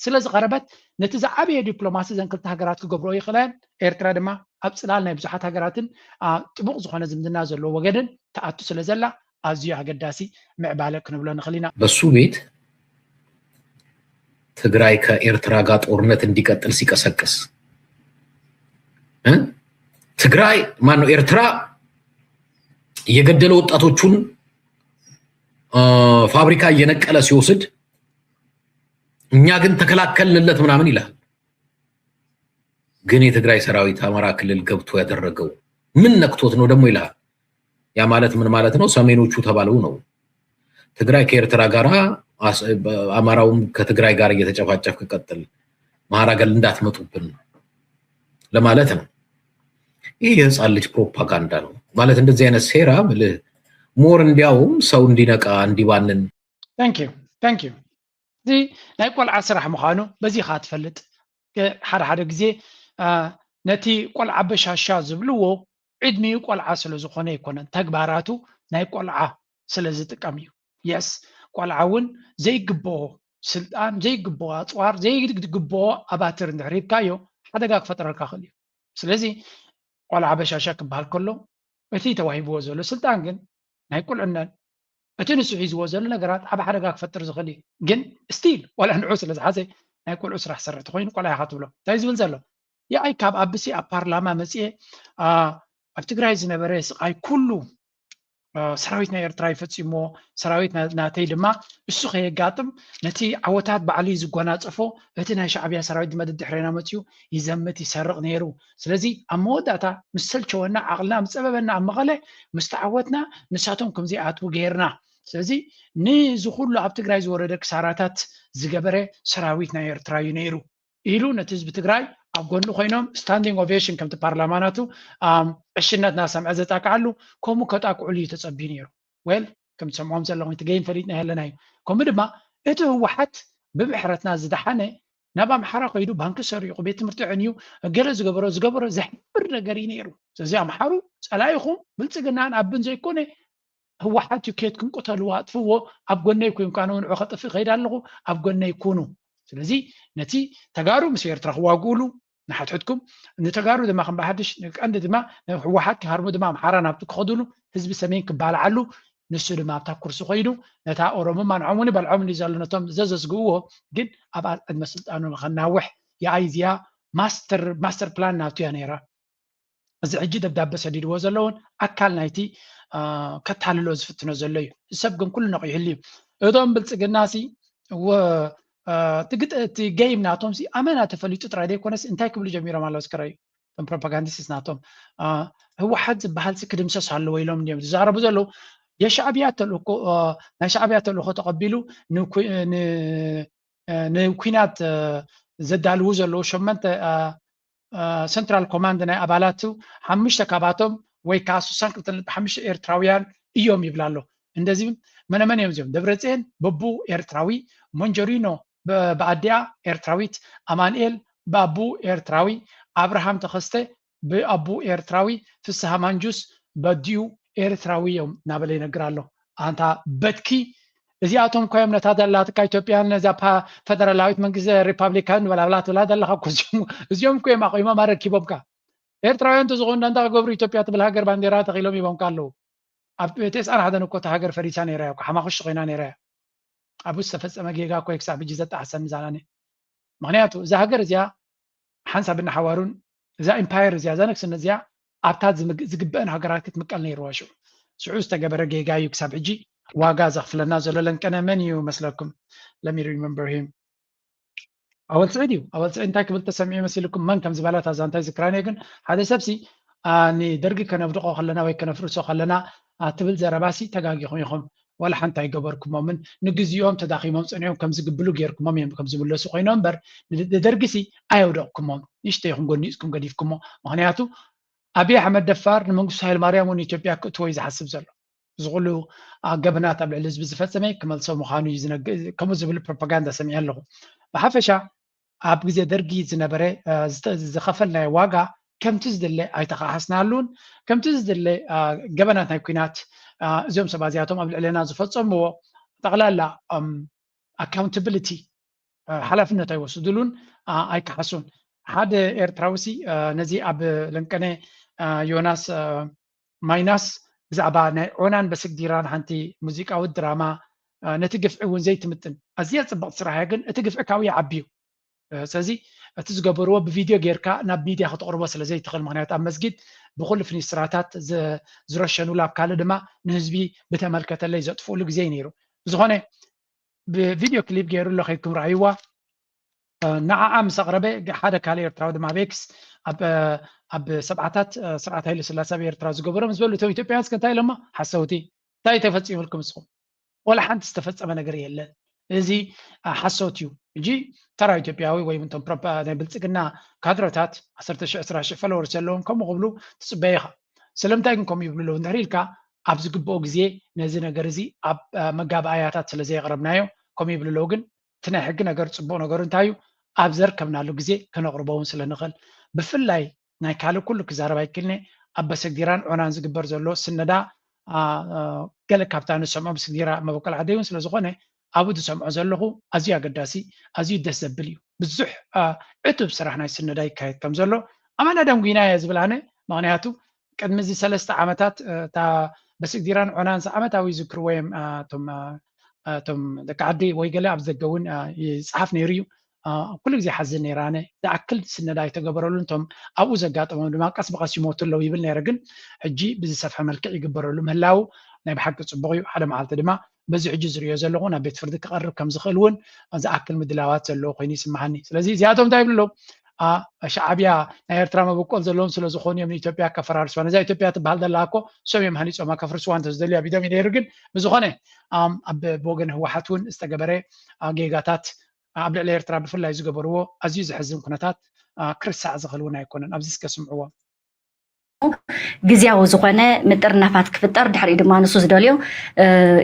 ስለ ዝቐረበት ነቲ ዝዓበየ ዲፕሎማሲ ዘን ክልተ ሃገራት ክገብርኦ ይኽእላ እየን። ኤርትራ ድማ ኣብ ፅላል ናይ ብዙሓት ሃገራትን ጥቡቕ ዝኾነ ዝምድና ዘለዎ ወገንን ትኣቱ ስለ ዘላ ኣዝዩ ኣገዳሲ ምዕባለ ክንብሎ ንኽእል ኢና። በሱ ቤት ትግራይ ከኤርትራ ጋር ጦርነት እንዲቀጥል ሲቀሰቅስ ትግራይ ማነው ኤርትራ እየገደለ ወጣቶቹን ፋብሪካ እየነቀለ ሲወስድ እኛ ግን ተከላከልንለት ምናምን ይላል። ግን የትግራይ ሰራዊት አማራ ክልል ገብቶ ያደረገው ምን ነክቶት ነው ደግሞ ይላል። ያ ማለት ምን ማለት ነው? ሰሜኖቹ ተባለው ነው። ትግራይ ከኤርትራ ጋር አማራውም ከትግራይ ጋር እየተጨፋጨፍ ቀጥል መሀል ሀገር እንዳትመጡብን ለማለት ነው። ይህ የህፃን ልጅ ፕሮፓጋንዳ ነው ማለት እንደዚህ አይነት ሴራ ምልህ ሞር እንዲያውም ሰው እንዲነቃ እንዲባንን Thank you. Thank you. እዚ ናይ ቆልዓ ስራሕ ምዃኑ በዚ ኻ ትፈልጥ። ሓደ ሓደ ግዜ ነቲ ቆልዓ በሻሻ ዝብልዎ ዕድሚኡ ቆልዓ ስለ ዝኾነ ኣይኮነን፣ ተግባራቱ ናይ ቆልዓ ስለ ዝጥቀም እዩ። የስ ቆልዓ እውን ዘይግብኦ ስልጣን፣ ዘይግብኦ ኣፅዋር፣ ዘይግብኦ ኣባትር እንድሕር ሂብካዮ ሓደጋ ክፈጥረልካ ክእል እዩ። ስለዚ ቆልዓ በሻሻ ክበሃል ከሎ እቲ ተዋሂብዎ ዘሎ ስልጣን ግን ናይ ቁልዕነት እቲ ንሱ ሒዝዎ ዘሎ ነገራት ዓብ ሓደጋ ክፈጥር ዝኽእል እዩ። ግን ስቲል ዋላ ንዑ ስለ ዝሓዘ ናይ ቆልዑ ስራሕ ሰርሕ ተኮይኑ ቆልዓ ኢኻ ትብሎ እንታይ ዝብል ዘሎ የኣይ ካብ ኣብሲ ኣብ ፓርላማ መፅኤ ኣብ ትግራይ ዝነበረ ስቃይ ኩሉ ሰራዊት ናይ ኤርትራ ይፈፂሞ ሰራዊት ናተይ ድማ እሱ ከየጋጥም ነቲ ዓወታት ባዕሉ ዝጎናፀፎ እቲ ናይ ሻዕብያ ሰራዊት ድማ ድድሕሬና መፅኡ ይዘምት ይሰርቕ ነይሩ። ስለዚ ኣብ መወዳእታ ምስ ሰልቸወና ዓቕልና ምስ ፀበበና ኣብ መቐለ ምስ ተዓወትና ንሳቶም ከምዚ ኣትዉ ገይርና ስለዚ ንዚ ኩሉ ኣብ ትግራይ ዝወረደ ክሳራታት ዝገበረ ሰራዊት ናይ ኤርትራ እዩ ነይሩ ኢሉ ነቲ ህዝቢ ትግራይ ኣብ ጎኑ ኮይኖም ስታንዲንግ ኦቬሽን ከምቲ ፓርላማ ናቱ ዕሽነት እናሰምዐ ዘጣቅዓሉ ከምኡ ከጣቅዕሉ እዩ ተፀቢዩ ነይሩ። ዌል ከም ትሰምዖም ዘለኹም እቲ ገይም ፈሊጥና የለና እዩ። ከምኡ ድማ እቲ ህወሓት ብምሕረትና ዝደሓነ ናብ ኣምሓራ ከይዱ ባንኪ ሰሪቑ ቤት ትምህርቲ ዕንዩ ገለ ዝገበሮ ዝገበሮ ዘሕፍር ነገር እዩ ነይሩ። ስለዚ ኣምሓሩ ፀላኢኹም ብልፅግናን ኣብን ዘይኮነ ህወሓት እዩ ኬትኩም ቅተልዎ ኣጥፍዎ ኣብ ጎነይ ኮይንኩ ኣነ ንዑ ከጥፍእ ከይድ ኣለኹ ኣብ ጎነይ ኩኑ። ስለዚ ነቲ ተጋሩ ምስ ኤርትራ ክዋግኡሉ ንሓትሕትኩም ንተጋሩ ድማ ከም ብሓድሽ ቀንዲ ድማ ህወሓት ክሃርሙ ድማ ኣምሓራ ናብቲ ክኸዱሉ ህዝቢ ሰሜን ክባልዓሉ ንሱ ድማ ኣብታ ኩርሲ ኮይዱ ነታ ኦሮሞ ማንዖም እውን ይበልዖም እንዲ ዘሎ ነቶም ዘዘዝግብዎ ግን ኣብ ዕድመ ስልጣኑ ንኸናውሕ የኣይ እዚኣ ማስተር ማስተር ፕላን ናቱ እያ ነይራ። እዚ ሕጂ ደብዳበ ሰዲድዎ ዘለውን ኣካል ናይቲ ከታልሎ ዝፍትኖ ዘሎ እዩ። ሰብ ግን ኩሉ ነቕ ይህል እዩ። እቶም ብልፅግና ሲ እቲ ገይም ናቶም ሲ ኣመና ተፈሊጡ ጥራይ ዘይኮነስ እንታይ ክብሉ ጀሚሮም ኣለዉ እስከረዩ እቶም ፕሮፓጋንዲስትስ ናቶም ህወሓት ዝበሃል ሲ ክድምሰስ ኣለዎ ኢሎም እንዲዮም ዝዛረቡ ዘለዉ። የሻዕብያ ተልእኮ ናይ ሻዕብያ ተልእኮ ተቐቢሉ ንኩናት ዘዳልዉ ዘለዉ ሸመንተ ሰንትራል ኮማንድ ናይ ኣባላቱ ሓሙሽተ ካባቶም ወይ ከዓ ስሳን ክልተን ነጥቢ ሓሙሽተ ኤርትራውያን እዮም ይብል ኣሎ። እንደዚህም መነመን እዮም እዚኦም? ደብረፅኤን በቡ ኤርትራዊ፣ ሞንጀሪኖ ብኣዲኣ ኤርትራዊት፣ ኣማንኤል ብኣቡ ኤርትራዊ፣ ኣብርሃም ተኸስተ ብኣቡ ኤርትራዊ፣ ፍስሃ ማንጁስ በዲኡ ኤርትራዊ እዮም እናበለ ይነግር ኣሎ። ኣንታ በትኪ እዚኣቶም እኮ እዮም ነታ ዘላትካ ኢትዮጵያን ነዛ ፈደራላዊት መንግስቲ ሪፓብሊካን ንበላብላ ትብላ ዘለካ እኮ እዚኦም እኮ እዮም ኣቑሞም ኣረኪቦምካ። ኤርትራውያን እንተዝኾኑ እንዳ እንታይ ክገብሩ ኢትዮጵያ ትብል ሃገር ባንዴራ ተኺሎም ሂቦምካ ኣለዉ። ኣብ ተስዓን ሓደን እኮ እታ ሃገር ፈሪሳ ነይራ እያ እኮ ሓማኽሽቲ ኮይና ነይራ እያ። ኣብኡ ዝተፈጸመ ጌጋ እኮ ክሳብ ሕጂ ዘጠዓሰኒ ዛናኒ። ምክንያቱ እዛ ሃገር እዚኣ ሓንሳብ እናሓዋሩን እዛ ኢምፓየር እዚኣ እዛ ነግስነት እዚኣ ኣብታ ዝግበአን ሃገራት ክትምቀል ነይርዋ ሽዑ። ሽዑ ዝተገበረ ጌጋ እዩ ክሳብ ሕጂ ዋጋ ዘኽፍለና ዘሎ። ለንቀነ መን እዩ መስለኩም? Let me remember him። ኣወል ስዒድ እዩ። ኣወል ስዒድ እንታይ ክብል ተሰሚዑ መሲልኩም? መን ከም ዝበላ እታ ዛንታ ኣይዝክራን እየ፣ ግን ሓደ ሰብሲ ንደርጊ ከነብድቆ ከለና ወይ ከነፍርሶ ከለና ትብል ዘረባሲ ተጋጊኹም ኢኹም። ዋላ ሓንቲ ኣይገበርኩሞምን ንግዚኦም ተዳኺሞም ፀኒዖም ከም ዝግብሉ ጌርኩሞም እዮም ከም ዝምለሱ ኮይኖም እምበር ንደርጊሲ ኣየውደቕኩሞም። ንእሽተይ ኢኹም ጎኒፅኩም ገዲፍኩሞ። ምክንያቱ ኣብይ ኣሕመድ ደፋር ንመንግስቱ ሃይለማርያም እውን ኢትዮጵያ ክእትዎ እዩ ዝሓስብ ዘሎ። እዚ ኩሉ ገበናት ኣብ ልዕሊ ህዝቢ ዝፈፀመ ክመልሶ ምዃኑ እዩ ዝነግ- ከምኡ ዝብል ፕሮፓጋንዳ ሰሚዐ ኣለኹ። ብሓፈሻ ኣብ ግዜ ደርጊ ዝነበረ ዝኸፈልናዮ ዋጋ ከምቲ ዝድለ ኣይተኻሓስናሉን። ከምቲ ዝድለ ገበናት ናይ ኲናት እዚኦም ሰባት እዚኣቶም ኣብ ልዕሌና ዝፈጸምዎ ጠቕላላ ኣካውንታብሊቲ ሓላፍነት ኣይወስድሉን ኣይከሓሱን። ሓደ ኤርትራዊ ሲ ነዚ ኣብ ለንቀነ ዮናስ ማይናስ ብዛዕባ ናይ ዖናን በስግዲራን ሓንቲ ሙዚቃዊ ድራማ ነቲ ግፍዒ እውን ዘይትምጥን ኣዝያ ጽብቕቲ ስራሕ እያ፣ ግን እቲ ግፍዒ ካብኡ ይዓቢ እዩ። ስለዚ እቲ ዝገበርዎ ብቪድዮ ጌርካ ናብ ሚድያ ክተቕርቦ ስለ ዘይትኽእል፣ ምክንያቱ ኣብ መስጊድ ብኩሉ ፍኒስትራታት ዝረሸኑሉ ኣብ ካልእ ድማ ንህዝቢ ብተመልከተለይ ዘጥፍኡሉ ግዜ እዩ ነይሩ። ብዝኾነ ብቪድዮ ክሊፕ ገይሩ ኣሎ ከይድኩም ረኣይዋ። ንዓዓ ምስ ኣቕረበ ሓደ ካልእ ኤርትራዊ ድማ ኣብ ኤክስ ኣብ ሰብዓታት ስርዓት ሃይለ ስላሴ ኣብ ኤርትራ ዝገበሮ ምስ በሉ እቶም ኢትዮጵያውያን እስከ እንታይ ኢሎሞ? ሓሰውቲ እንታይ ተፈፂሙልኩም ንስኹም? ወላ ሓንቲ ዝተፈፀመ ነገር የለን። እዚ ሓሶት እዩ። እጂ ተራ ኢትዮጵያዊ ወይ እቶም ናይ ብልፅግና ካድረታት ዓሰርተ ሽሕ ዕስራ ሽሕ ፎሎወርስ ዘለዎም ከምኡ ክብሉ ትፅበ ኢኻ። ስለምንታይ ግን ከምኡ ይብሉ ኣለዉ እንድሕር ኢልካ ኣብ ዝግብኦ ግዜ ነዚ ነገር እዚ ኣብ መጋባእያታት ስለ ዘየቕረብናዮ ከምኡ ይብሉ ኣለዉ። ግን እቲ ናይ ሕጊ ነገር ፅቡቕ ነገሩ እንታይ እዩ? ኣብ ዘርከብናሉ ግዜ ከነቕርቦ እውን ስለ ንኽእል ብፍላይ ናይ ካልእ ኩሉ ክዛረብ ኣይክልነ ኣብ በሰግዲራን ዖናን ዝግበር ዘሎ ስነዳ ገለ ካብታ ንሰምዖ ብስግዲራ መበቆል ዓደይ እውን ስለ ዝኾነ ኣብኡ ዝሰምዖ ዘለኹ ኣዝዩ ኣገዳሲ ኣዝዩ ደስ ዘብል እዩ። ብዙሕ ዕቱብ ስራሕ ናይ ስነዳ ይካየድ ከም ዘሎ ኣማና ደንጉይና እየ ዝብል ኣነ። ምክንያቱ ቅድሚ እዚ ሰለስተ ዓመታት እታ በስግዲራን ዖናን ዓመታዊ ዝክርዎ እዮም እቶም ደቂ ዓዲ ወይ ገለ ኣብ ዘገ እውን ይፅሓፍ ነይሩ እዩ። ኩሉ ግዜ ሓዝን ነይረ ኣነ። ዝኣክል ስነዳ ኣይተገበረሉን። እቶም ኣብኡ ዘጋጠሞም ድማ ቀስ ብቐስ ይሞቱ ኣለዉ ይብል ነይረ። ግን ሕጂ ብዝሰፍሐ መልክዕ ይግበረሉ ምህላዉ ናይ ብሓቂ ፅቡቕ እዩ። ሓደ መዓልቲ ድማ በዚ ሕጂ ዝሪኦ ዘለኹ ናብ ቤት ፍርዲ ክቐርብ ከም ዝኽእል እውን ዝኣክል ምድላዋት ዘለዎ ኮይኑ ይስምዓኒ። ስለዚ እዚኣቶም እንታይ ይብሉ ኣለዉ? ሸዓብያ ናይ ኤርትራ መበቆል ዘለዎም ስለ ዝኾኑ እዮም ንኢትዮጵያ ከፈራርሱዋ። ነዛ ኢትዮጵያ ትበሃል ዘላ እኮ እሶም እዮም ሃኒፆማ፣ ከፍርስዋ እንተዝደልዩ ኣብ ኢዶም እዩ ነይሩ። ግን ብዝኾነ ኣብ ብወገን ህወሓት እውን ዝተገበረ ጌጋታት ኣብ ልዕሊ ኤርትራ ብፍላይ ዝገበርዎ ኣዝዩ ዘሕዝን ኩነታት ክርሳዕ ዝኽእል እውን ኣይኮነን። ኣብዚ እስከ ስምዕዎ። ግዝያዊ ዝኾነ ምጥርናፋት ክፍጠር፣ ድሕሪኡ ድማ ንሱ ዝደልዮ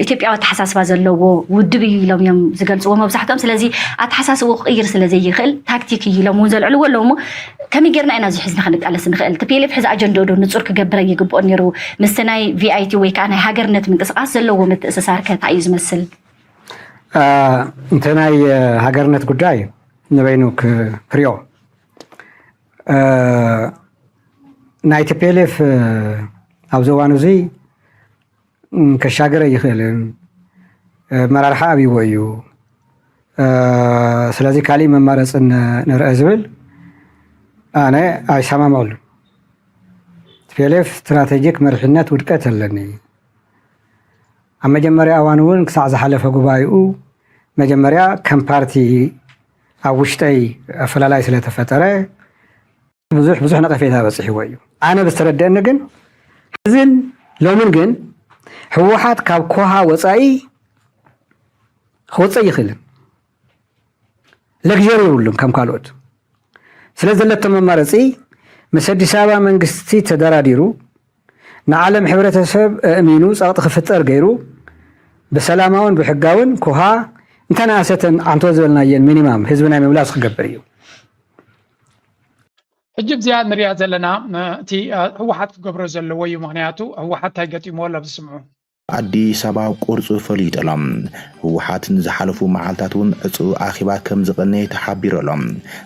ኢትዮጵያዊ ኣተሓሳስባ ዘለዎ ውድብ እዩ ኢሎም እዮም ዝገልፅዎ መብዛሕትኦም። ስለዚ ኣተሓሳስብኡ ክቕይር ስለ ዘይኽእል ታክቲክ እዩ ኢሎም እውን ዘልዕልዎ ኣለዉ። እሞ ከመይ ጌርና ኢና እዚ ሕዝና ክንቃለስ ንኽእል? ቲ ፒ ኤል ኤፍ ሕዚ ኣጀንድኡ ዶ ንፁር ክገብር ኣይግብኦን ነይሩ? ምስቲ ናይ ቪ ኣይ ቲ ወይ ከዓ ናይ ሃገርነት ምንቅስቃስ ዘለዎ ምትእስሳር ከ እንታይ እዩ ዝመስል? እንተ ናይ ሃገርነት ጉዳይ ንበይኑ ክሪኦ ናይ ቲ ፒ ኤል ኤፍ ኣብዚ እዋን እዚ ከሻግር ኣይኽእልን፣ መራርሓ ኣብይዎ እዩ። ስለዚ ካሊእ መማረፂ ንርአ ዝብል ኣነ ኣይሰማምዐሉ። ቲ ፒ ኤል ኤፍ ስትራቴጂክ መሪሕነት ውድቀት ኣለኒ። ኣብ መጀመርያ እዋን እውን ክሳዕ ዝሓለፈ ጉባኤኡ መጀመርያ ከም ፓርቲ ኣብ ውሽጠይ ኣፈላላይ ስለተፈጠረ ብዙሕ ብዙሕ ነቐፌታ በፂሕዎ እዩ። ኣነ ብዝተረደአኒ ግን ሕዝን ሎምን ግን ህወሓት ካብ ኮሃ ወፃኢ ክወፅእ ይኽእልን ለግጀሪ የብሉን ከም ካልኦት። ስለ ዘለቶ መማረፂ ምስ ኣዲስ ኣበባ መንግስቲ ተደራዲሩ ንዓለም ሕብረተሰብ ኣእሚኑ ፀቕጢ ክፍጠር ገይሩ ብሰላማውን ብሕጋውን ኮሃ እንተነኣሰተን ዓንቶ ዝበልናየን ሚኒማም ህዝቢ ናይ ምምላስ ክገብር እዩ። ሕጂ እዚኣ ንሪኣ ዘለና እቲ ህወሓት ክገብሮ ዘለዎ እዩ። ምክንያቱ ህወሓት እንታይ ገጢምዎ ኣሎ ኣብዚ ስምዑ። ኣዲስ ኣበባ ቁርፁ ፈሊጡ ኣሎ። ህወሓት ንዝሓለፉ መዓልታት እውን ዕፁ ኣኼባ ከም ዝቐነየ ተሓቢሩ ኣሎ።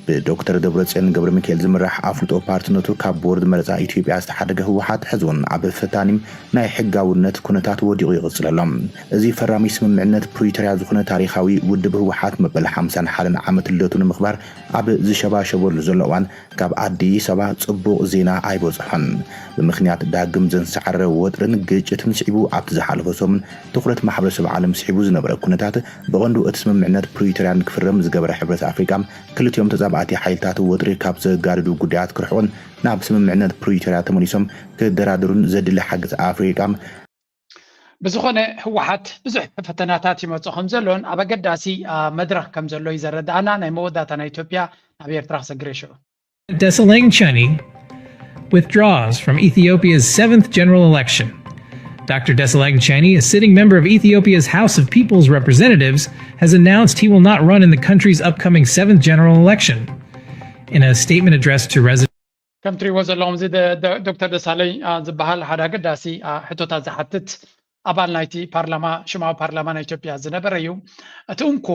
ብዶክተር ደብረፅዮን ገብረሚካኤል ዝምራሕ ኣፍልጦ ፓርትነቱ ካብ ቦርድ መረፃ ኢትዮጵያ ዝተሓደገ ህወሓት ሕዚ እውን ኣብ ፈታኒ ናይ ሕጋውነት ኩነታት ወዲቑ ይቕፅል ኣሎ። እዚ ፈራሚ ስምምዕነት ፕሪቶርያ ዝኾነ ታሪኻዊ ውድብ ህወሓት መበል ሓምሳን ሓደን ዓመት ልደቱ ንምኽባር ኣብ ዝሸባሸበሉ ዘሎ እዋን ካብ ኣዲስ ኣበባ ፅቡቕ ዜና ኣይበፅሖን። ብምኽንያት ዳግም ዘንሰዓረ ወጥርን ግጭትን ስዒቡ ኣብቲ ዝሓለፈ ሰሙን ትኹረት ማሕበረሰብ ዓለም ስሒቡ ዝነበረ ኩነታት ብቐንዱ እቲ ስምምዕነት ፕሪቶርያ ንክፍረም ዝገበረ ሕብረት ኣፍሪቃ ክልቲኦም ተፃባእቲ ሓይልታት ወጥሪ ካብ ዘጋድዱ ጉዳያት ክርሕቑን ናብ ስምምዕነት ፕሪቶርያ ተመሊሶም ክደራደሩን ዘድሊ ሓገዝ ኣፍሪቃ ብዝኾነ ህወሓት ብዙሕ ፈተናታት ይመፅኦ ከም ዘሎን ኣብ ኣገዳሲ መድረኽ ከም ዘሎ እዩ ዘረድኣና። ናይ መወዳእታ ናይ ኢትዮጵያ ናብ ኤርትራ ክሰግር ሽዑ። Desalegn Cheney withdraws from Ethiopia's seventh general election. Doctor Desalegn Cheney, a sitting member of Ethiopia's House of People's Representatives, has announced he will not run in the country's upcoming seventh general election. In a statement addressed to residents, ከም ትሪእዎ ዘለኹም እዚ ዶክተር ደሳለኝ ዝበሃል ሓደ ኣገዳሲ ሕቶታት ዝሓትት ኣባል ናይቲ ፓርላማ ሽማዊ ፓርላማ ናይ ኢትዮጵያ ዝነበረ እዩ። እቲ እንኮ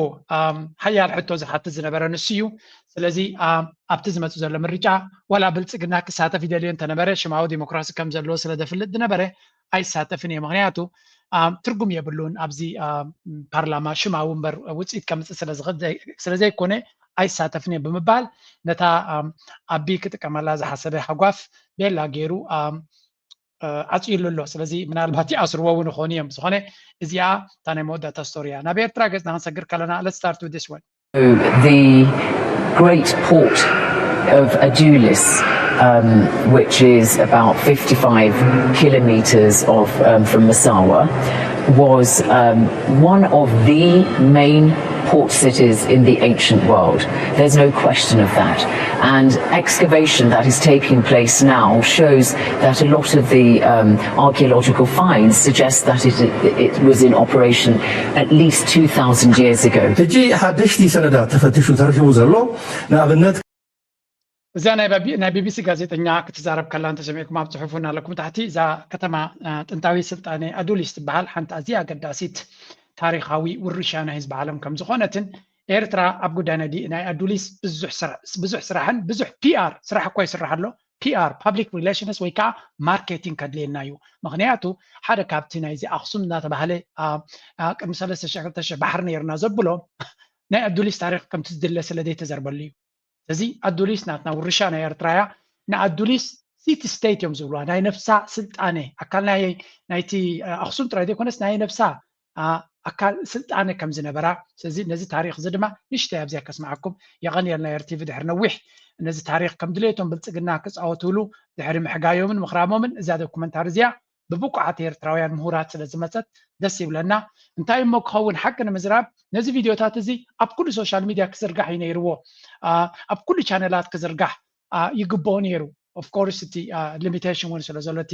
ሓያል ሕቶ ዝሓትት ዝነበረ ንሱ እዩ። ስለዚ ኣብቲ ዝመፅእ ዘሎ ምርጫ ዋላ ብልፅግና ክሳተፍ ይደልዮ እንተነበረ ሽማዊ ዲሞክራሲ ከም ዘለዎ ስለ ዘፍልጥ ዝነበረ ኣይሳተፍን እየ። ምክንያቱ ትርጉም የብሉን ኣብዚ ፓርላማ ሽማዊ እምበር ውፅኢት ከምፅእ ስለዘይኮነ ኣይሳተፍን እየ ብምባል ነታ ኣቢ ክጥቀመላ ዝሓሰበ ሃጓፍ ቤላ ገይሩ ዓፅዩሉ ኣሎ። ስለዚ ምናልባት ይኣስርዎ እውን ይኾኑ እዮም። ዝኾነ እዚኣ እታ ናይ መወዳእታ ስቶሪ እያ። ናብ ኤርትራ ገፅና ክንሰግር ከለና let's start with this one. The great port of Adulis, um, which is about fifty-five kilometers of, um, from Massawa, was um, one of the main port cities in the ancient world. There's no question of that. And excavation that is taking place now shows that a lot of the um, archaeological finds suggest that it, it was in operation at least two thousand years ago. ሕጂ ሓደሽቲ ሰነዳት ተፈቲሹ ተረኺቡ ዘሎ ንኣብነት እዛ ናይ ቢቢሲ ጋዜጠኛ ክትዛረብ ከላ እንተሰሚዕኩም ኣብ ፅሑፉ እናለኩም ታሕቲ እዛ ከተማ ጥንታዊ ስልጣኔ ኣዱሊስ ትበሃል ሓንቲ ኣዝያ ኣገዳሲት ታሪኻዊ ውርሻ ናይ ህዝቢ ዓለም ከም ዝኾነትን ኤርትራ ኣብ ጉዳይ ናይ ኣዱሊስ ብዙሕ ስራሕን ብዙሕ ፒኣር ስራሕ እኳ ይስራሕ ኣሎ። ፒኣር ፓብሊክ ሪሌሽንስ ወይ ከዓ ማርኬቲንግ ከድልየና እዩ። ምክንያቱ ሓደ ካብቲ ናይዚ ኣክሱም እናተባህለ ቅድሚ ሰለስተ ሽሕ ክልተ ሽሕ ባሕሪ ነይርና ዘብሎ ናይ ኣዱሊስ ታሪክ ከምቲ ዝድለ ስለ ዘይተዘርበሉ እዩ። ስለዚ ኣዱሊስ ናትና ውርሻ ናይ ኤርትራ እያ። ንኣዱሊስ ሲቲ ስቴት እዮም ዝብልዋ። ናይ ነፍሳ ስልጣነ ኣካል ናይቲ ኣክሱም ጥራይ ዘይኮነስ ናይ ነፍሳ ኣካል ስልጣነ ከም ዝነበራ። ስለዚ ነዚ ታሪክ እዚ ድማ ንሽተይ ኣብዚኣ ከስምዓኩም። የቐንየልና ኤር ቲቪ ድሕሪ ነዊሕ ነዚ ታሪኽ ከም ድሌቶም ብልጽግና ክጻወትሉ ድሕሪ ምሕጋዮምን ምኽራሞምን እዛ ዶኩመንታሪ እዚኣ ብብቁዓት ኤርትራውያን ምሁራት ስለ ዝመጸት ደስ ይብለና። እንታይ እሞ ክኸውን ሓቂ ንምዝራብ ነዚ ቪድዮታት እዚ ኣብ ኩሉ ሶሻል ሚድያ ክዝርጋሕ እዩ ነይርዎ። ኣብ ኩሉ ቻነላት ክዝርጋሕ ይግብኦ ነይሩ። ኦፍኮርስ እቲ ሊሚቴሽን እውን ስለ ዘሎ እቲ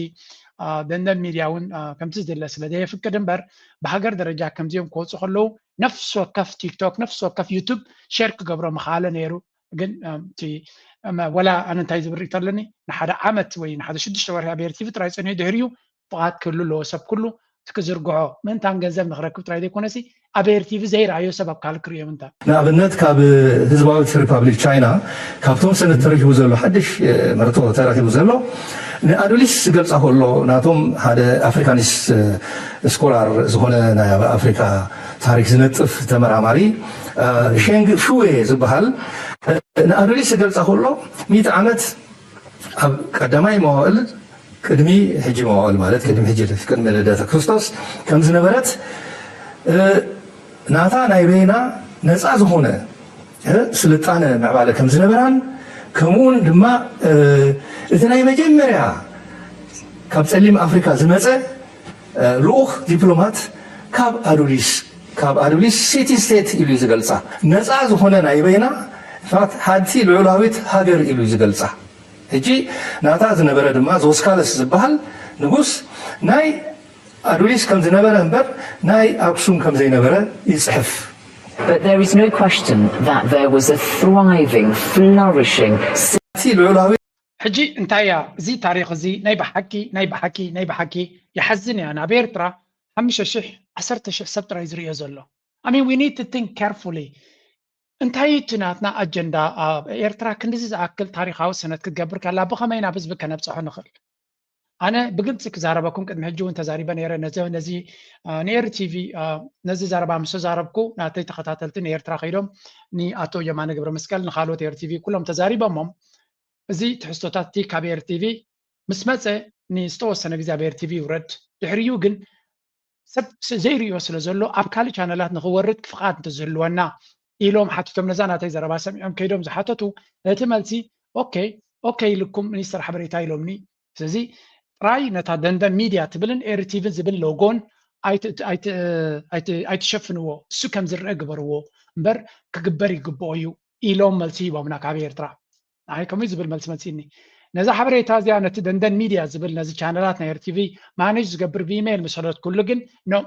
ደንደን ሚድያ እውን ከምቲ ዝድለ ስለ ዘየፍቅድ እምበር ብሃገር ደረጃ ከምዚኦም ክወፁ ከለዉ ነፍሲ ወከፍ ቲክቶክ ነፍሲ ወከፍ ዩቱብ ሼር ክገብሮ ምኽኣለ ነይሩ። ግን እቲ ወላ ኣነ እንታይ ዝብል ርእቶ ኣለኒ ንሓደ ዓመት ወይ ንሓደ ሽዱሽተ ወርሒ ኣብ ኤርቲቪ ጥራይ ፀኒሑ ድሕሪኡ ፍቓድ ክህሉ ኣለዎ ሰብ ኩሉ እቲ ክዝርግሖ ምእንታን ገንዘብ ንክረክብ ጥራይ ዘይኮነሲ ኣብ ኤርቲቪ ዘይረኣዮ ሰብ ኣብ ካልእ ክርእዮ ምንታ ንኣብነት ካብ ህዝባዊት ሪፓብሊክ ቻይና ካብቶም ሰነት ተረኪቡ ዘሎ ሓድሽ መርቶ ተረኪቡ ዘሎ ንኣዱሊስ ዝገልፃ ከሎ ናቶም ሓደ ኣፍሪካኒስ ስኮላር ዝኾነ ናይ ኣብ ኣፍሪካ ታሪክ ዝነጥፍ ተመራማሪ ሼንግ ሹዌ ዝበሃል ንኣዱሊስ ዝገልፃ ከሎ ሚእቲ ዓመት ኣብ ቀዳማይ መዋእል ቅድሚ ሕጂ መዋእል ማለት ቅድሚ ሕጂ ቅድሚ ልደተ ክርስቶስ ከም ዝነበረት ናታ ናይ በይና ነፃ ዝኾነ ስልጣነ ምዕባለ ከም ዝነበራን ከምኡውን ድማ እቲ ናይ መጀመርያ ካብ ፀሊም ኣፍሪካ ዝመፀ ልኡኽ ዲፕሎማት ካብ ኣዱሊስ ካብ ኣዱሊስ ሲቲ ስቴት ኢሉ ዝገልፃ ነፃ ዝኾነ ናይ በይና ሓንቲ ልዑላዊት ሃገር ኢሉ ዝገልፃ ሕጂ ናታ ዝነበረ ድማ ዞስካለስ ዝበሃል ንጉስ ናይ ኣዱሊስ ከም ዝነበረ እምበር ናይ ኣክሱም ከም ዘይነበረ ይፅሕፍ። But there is no question that there was a thriving, flourishing እቲ ልዑላዊ ሕጂ እንታይ እያ እዚ ታሪኽ እዚ ናይ ብሓቂ ናይ ብሓቂ ናይ ብሓቂ ይሓዝን እያ ናብ ኤርትራ ሓሙሽተ ሽሕ ዓሰርተ ሽሕ ሰብ ጥራይ ዝርእዮ ዘሎ I mean we need to think carefully እንታይ እቲ ናትና ኣጀንዳ ኣብ ኤርትራ ክንድዚ ዝኣክል ታሪኻዊ ሰነድ ክትገብር ከላ ብኸመይ ናብ ህዝቢ ከነብፅሖ ንኽእል ኣነ ብግልፂ ክዛረበኩም ቅድሚ ሕጂ እውን ተዛሪበ ነረ ነዚ ንኤሪ ቲቪ ነዚ ዘረባ ምስ ተዛረብኩ ናተይ ተኸታተልቲ ንኤርትራ ከይዶም ንኣቶ የማነ ገብረ መስቀል ንካልኦት ኤሪ ቲቪ ኩሎም ተዛሪበሞም እዚ ትሕዝቶታት እቲ ካብ ኤሪ ቲቪ ምስ መፀ ንዝተወሰነ ግዜ ኣብ ኤሪ ቲቪ ይውረድ ድሕሪኡ ግን ሰብ ዘይርእዮ ስለ ዘሎ ኣብ ካልእ ቻነላት ንኽወርድ ፍቓድ እንተዝህልወና ኢሎም ሓቲቶም ነዛ ናተይ ዘረባ ሰሚዖም ከይዶም ዝሓተቱ እቲ መልሲ ኦኬ ኦኬ ኢልኩም ሚኒስተር ሓበሬታ ኢሎምኒ ስለዚ ጥራይ ነታ ደንደን ሚድያ ትብልን ኤሪ ቲቪ ዝብል ሎጎን ኣይትሸፍንዎ እሱ ከም ዝረአ ግበርዎ እምበር ክግበር ይግብኦ እዩ ኢሎም መልሲ ሂቦምና ካብ ኤርትራ ንዓይ ከምኡ ዝብል መልሲ መፂኒ ነዛ ሓበሬታ እዚኣ ነቲ ደንደን ሚድያ ዝብል ነዚ ቻነላት ናይ ኤርቲቪ ማኔጅ ዝገብር ብኢሜይል ምስ ሰደድኩሉ ግን ኖ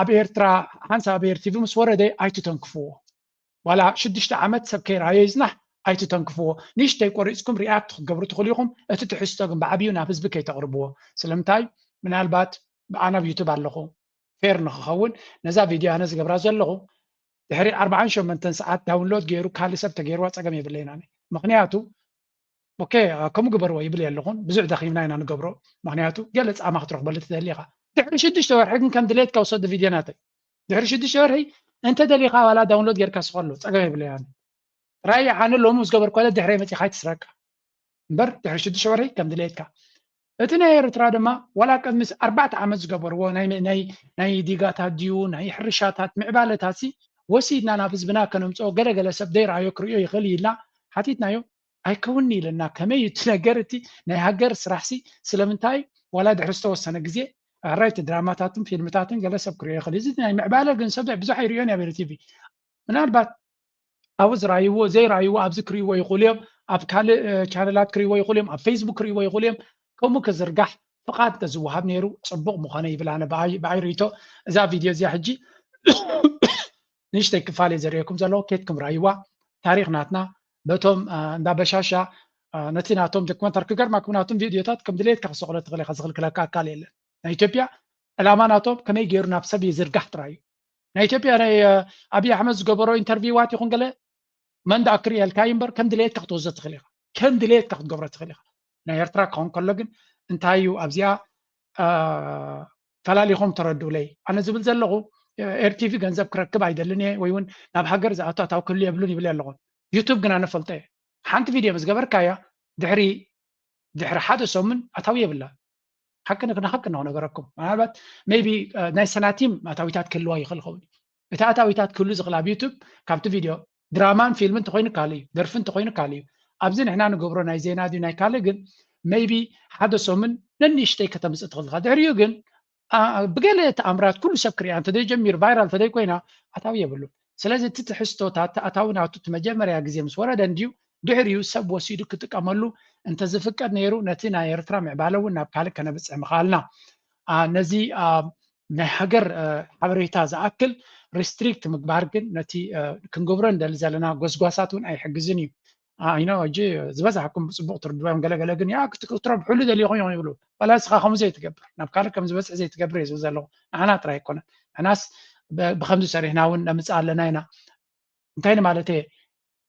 ኣብ ኤርትራ ሓንሳብ ኣብ ኤርቲቪ ምስ ወረደ ኣይትተንክፍዎ ዋላ ሽዱሽተ ዓመት ሰብ ከይረኣዮ ይፅናሕ ኣይትተንክፍዎ ንእሽተይ ቆሪፅኩም ሪኣክት ክትገብሩ ትኽእሉ ኢኹም እቲ ትሕዝቶ ግን ብዓብዩ ናብ ህዝቢ ከይተቕርብዎ ስለምንታይ ምናልባት ኣነ ኣብ ዩቱብ ኣለኹ ፌር ንክኸውን ነዛ ቪድዮ ኣነ ዝገብራ ዘለኹ ድሕሪ ኣርባዓን ሸሞንተን ሰዓት ዳውንሎድ ገይሩ ካልእ ሰብ ተገይርዋ ፀገም የብለይን ኣነ ምኽንያቱ ኦኬ ከምኡ ግበርዎ ይብል የለኹን ብዙሕ ደኺምና ኢና ንገብሮ ምኽንያቱ ገለ ፃማ ክትረኽበሉ ትደሊ ኢኻ ድሕሪ ሽዱሽተ ወርሒ ግን ከም ድሌትካ ውሰዱ ቪድዮ ናተይ ድሕሪ ሽዱሽተ ወርሒ እንተ ደሊኻ ዋላ ዳውንሎድ ጌርካ ስኸሎ ፀገም የብለይን ኣነ ጥራይ ኣነ ሎሚ ምስ ገበርኩ ድሕረይ መፂኻ ኣይትስረቃ እምበር ድሕሪ ሽዱሽተ ወርሒ ከም ድሌትካ እቲ ናይ ኤርትራ ድማ ዋላ ቅድሚ ኣርባዕተ ዓመት ዝገበርዎ ናይ ዲጋታት ድዩ ናይ ሕርሻታት ምዕባለታት ሲ ወሲድና ናብ ህዝብና ከነምፅኦ ገለገለ ሰብ ደይረኣዮ ክርእዮ ይኽእል ኢልና ሓቲትናዮ ኣይከውንኒ ኢለና ከመይ እዩ እቲ ነገር እቲ ናይ ሃገር ስራሕ ሲ ስለምንታይ ዋላ ድሕሪ ዝተወሰነ ግዜ ሕራይ እቲ ድራማታትን ፊልምታትን ገለ ሰብ ክርእዮ ይኽእል እዚ ናይ ምዕባለ ግን ሰብ ብዙሕ ኣይርእዮን ኣብ ቲቪ ምናልባት ኣብኡ ዝረኣይዎ ዘይረኣይዎ ኣብዚ ክርእይዎ ይኽእሉ እዮም ኣብ ካልእ ቻነላት ክርእይዎ ይኽእሉ እዮም ኣብ ፌስቡክ ክርእይዎ ይኽእሉ እዮም ከምኡ ክዝርጋሕ ፍቓድ እንተዝወሃብ ነይሩ ፅቡቕ ምኾነ ይብል ኣነ ብኣይ ርእቶ እዛ ቪድዮ እዚኣ ሕጂ ንእሽተይ ክፋል እየ ዘርእየኩም ዘለኹ ኬትኩም ረኣይዋ ታሪኽ ናትና በቶም እንዳ በሻሻ ነቲ ናቶም ዶክመንተር ክገርማኩም ናቶም ቪድዮታት ከም ድሌትካ ክሰቕሎ ትኽእል ኢኻ ዝኽልክለካ ኣካል የለን ናይ ኢትዮጵያ ዕላማ ናቶም ከመይ ገይሩ ናብ ሰብ ይዝርጋሕ ጥራይ እዩ ናይ ኢትዮጵያ ናይ ኣብይ ኣሕመድ ዝገበሮ ኢንተርቪዋት ይኹን ገለ መን ደኣ ክርእየልካ እዩ እምበር ከም ድሌትካ ክትወስዶ ትኽእል ኢኻ ከም ድሌትካ ክትገብሮ ትኽእል ኢኻ ናይ ኤርትራ ክኸውን ከሎ ግን እንታይ እዩ ኣብዚኣ ፈላሊኹም ተረድኡለይ ኣነ ዝብል ዘለኹ ኤርቲቪ ገንዘብ ክረክብ ኣይደልን እየ ወይ እውን ናብ ሃገር ዝኣቱ ኣታዊ ክህሉ የብሉን ይብል ኣለኹ ዩቱብ ግን ኣነ ፈልጦ እየ ሓንቲ ቪድዮ ምስ ገበርካያ ድሕሪ ድሕሪ ሓደ ሰሙን ኣታዊ የብላ ሓቂ ንሓቂ ነው ነገረኩም ምናልባት ሜቢ ናይ ሰናቲም ኣታዊታት ክህልዋ ይኽእል ኸውን እቲ ኣታዊታት ክህሉ ዝኽእል ኣብ ዩቱብ ካብቲ ቪድዮ ድራማን ፊልምን እንተኮይኑ ካልእ እዩ፣ ደርፊ እንተኮይኑ ካልእ እዩ። ኣብዚ ንሕና ንገብሮ ናይ ዜና ድዩ ናይ ካልእ ግን maybe ሓደ ሰሙን ነንእሽተይ ከተምፅእ ትኽእል ኢኻ። ድሕሪኡ ግን ብገለ ተኣምራት ኩሉ ሰብ ክሪኣ እንተዘይጀሚሩ፣ ቫይራል እንተዘይኮይና ኣታዊ የብሉን። ስለዚ እቲ ትሕዝቶታት ኣታዊ ናቱ እቲ መጀመርያ ግዜ ምስ ወረደ እንድዩ ድሕሪኡ ሰብ ወሲዱ ክጥቀመሉ እንተዝፍቀድ ነይሩ ነቲ ናይ ኤርትራ ምዕባለ እውን ናብ ካልእ ከነብፅሕ ምኽኣልና። ነዚ ናይ ሃገር ሓበሬታ ዝኣክል ሪስትሪክት ምግባር ግን ነቲ ክንገብሮ እንደሊ ዘለና ጎስጓሳት እውን ኣይሕግዝን እዩ። ኣይኖ ሕጂ ዝበዛሕኩም ብፅቡቅ ትርድዎም ገለገለ ግን ያ ክትረብሑሉ ደሊኹም እዮም ይብሉ። ዋላ ንስኻ ከምኡ ዘይትገብር ናብ ካልእ ከም ዝበፅሕ ዘይትገብር እየ ዝብል ዘለኹ። ንዓና ጥራይ ኣይኮነን። ንሕናስ ብከምዚ ሰሪሕና እውን ነምፅእ ኣለና ኢና። እንታይ ንማለት እየ?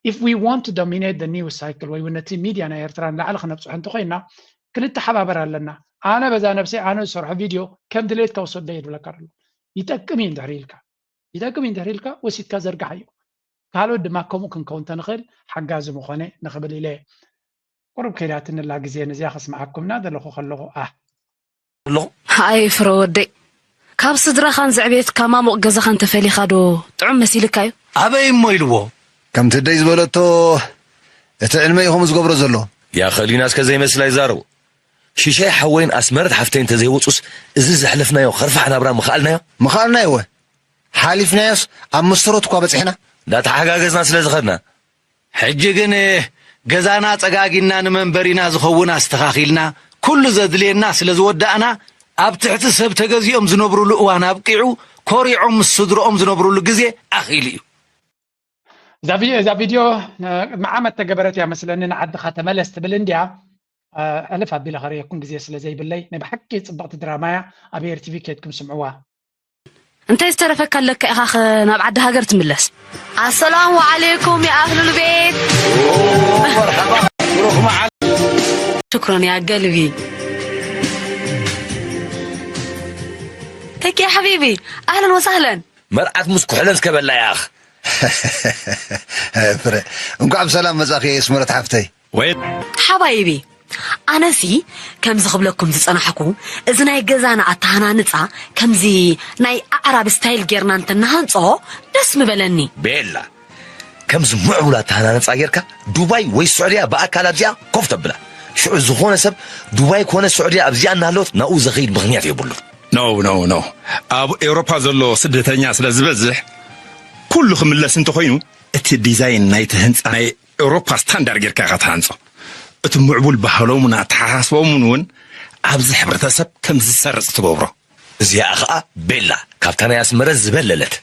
If we want to dominate the news cycle ወይ እውን ነቲ ሚድያ ናይ ኤርትራ ንላዕሊ ክነብፅሖ እንተኮይና ክንተሓባበር ኣለና። ኣነ በዛ ነብሰይ ኣነ ዝሰርሖ ቪድዮ ከም ድሌትካ ውሰዶ እየ ዝብለካ ዘሎ። ይጠቅም እዩ እንድሕር ኢልካ ይጠቅም እዩ እንድሕር ኢልካ ወሲድካ ዘርግሓዮ። ካልኦት ድማ ከምኡ ክንከውን ተንኽእል ሓጋዚ ምኾነ ንኽብል ኢለ። ቁሩብ ከይዳትንላ ግዜ ነዚኣ ከስምዓኩም እናደለኹ ከለኹ ኣህ። ኣለኹ። ኣይ ፍረ ወደይ፣ ካብ ስድራኻን ዘዕቤትካ ማሙቕ ገዛኻን ተፈሊኻ ዶ ጥዑም መሲልካ እዩ? ኣበይ እሞ ኢልዎ? ከምቲ ደይ ዝበለቶ እቲ ዕልመ እዩ ከምኡ ዝገብሮ ዘሎ። ያኸሊና እስከ ዘይመስላ ይዛረቡ። ሽሻይ ሓወይን ኣስመረት ሓፍተይ እንተዘይወፁስ እዚ ዘሕለፍናዮ ኸርፋሕ ናብራ ምኸኣልናዮ? ምኸኣልናዮ እወ። ሓሊፍናዮስ ኣብ መስተሮት እኳ በፂሕና። እንዳተሓጋገዝና ስለ ዝኸድና። ሕጂ ግን ገዛና ጸጋጊና ንመንበሪና ዝኸውን ኣስተኻኺልና ኩሉ ዘድልየና ስለ ዝወዳእና ኣብ ትሕቲ ሰብ ተገዚኦም ዝነብሩሉ እዋን ኣብቂዑ ኮሪዖም ምስ ስድርኦም ዝነብሩሉ ግዜ ኣኺሉ እዩ። እዛ ቪድዮ እዛ ቪድዮ ቅድሚ ዓመት ተገበረት እያ መስለኒ። ንዓድኻ ተመለስ ትብል እንድያ። ሕልፍ ኣቢለ ከርእየኩም ግዜ ስለ ዘይብለይ ናይ ብሓቂ ጽብቕቲ ድራማ እያ። ኣብ ኤርቲቪ ኬድኩም ስምዕዋ። እንታይ ዝተረፈካ ኣለካ ኢኻ ኸ ናብ ዓዲ ሃገር ትምለስ? ኣሰላሙ ዓለይኩም ያ ኣህሉል ቤት። ሽክሮን ያ ገልቢ። ተኪ ሓቢቢ ኣህለን ወሳህለን። መርዓት ምስ ኩሕለን ዝከበላ ያኽ። ፍረ እንኳዕ ብሰላም መጻኺ የስመረት ሓፍተይ። ወይ ሓባይቢ ኣነሲ ከምዚ ክብለኩም ዝጸናሕኩ እዚ ናይ ገዛና ኣተሃናንጻ ከምዚ ናይ ኣዕራብ ስታይል ጌርና እንተናሃንጾ ደስ ምበለኒ። ቤላ ከምዚ ምዕቡል ኣተሃናንጻ ጌርካ ዱባይ ወይ ስዑድያ ብኣካል ኣብዚኣ ኮፍ ተብላ። ሽዑ ዝኾነ ሰብ ዱባይ ኮነ ስዑድያ ኣብዚኣ እናሃለወት ናብኡ ዘኽይድ ምኽንያት የብሉን። No no no ኣብ ኤውሮፓ ዘሎ ስደተኛ ስለ ዝበዝሕ ኩሉ ክምለስ እንተኾይኑ እቲ ዲዛይን ናይቲ ህንጻ ናይ ኤውሮፓ ስታንዳር ጌርካ ኢኻ ትሃንጾ። እቲ ምዕቡል ባህሎምን ኣተሓሳስቦምን እውን ኣብዚ ሕብረተሰብ ከም ዝሰርጽ ትገብሮ። እዚኣ ኸኣ ቤላ ካብታ ናይ ኣስመረ ዝበለለት።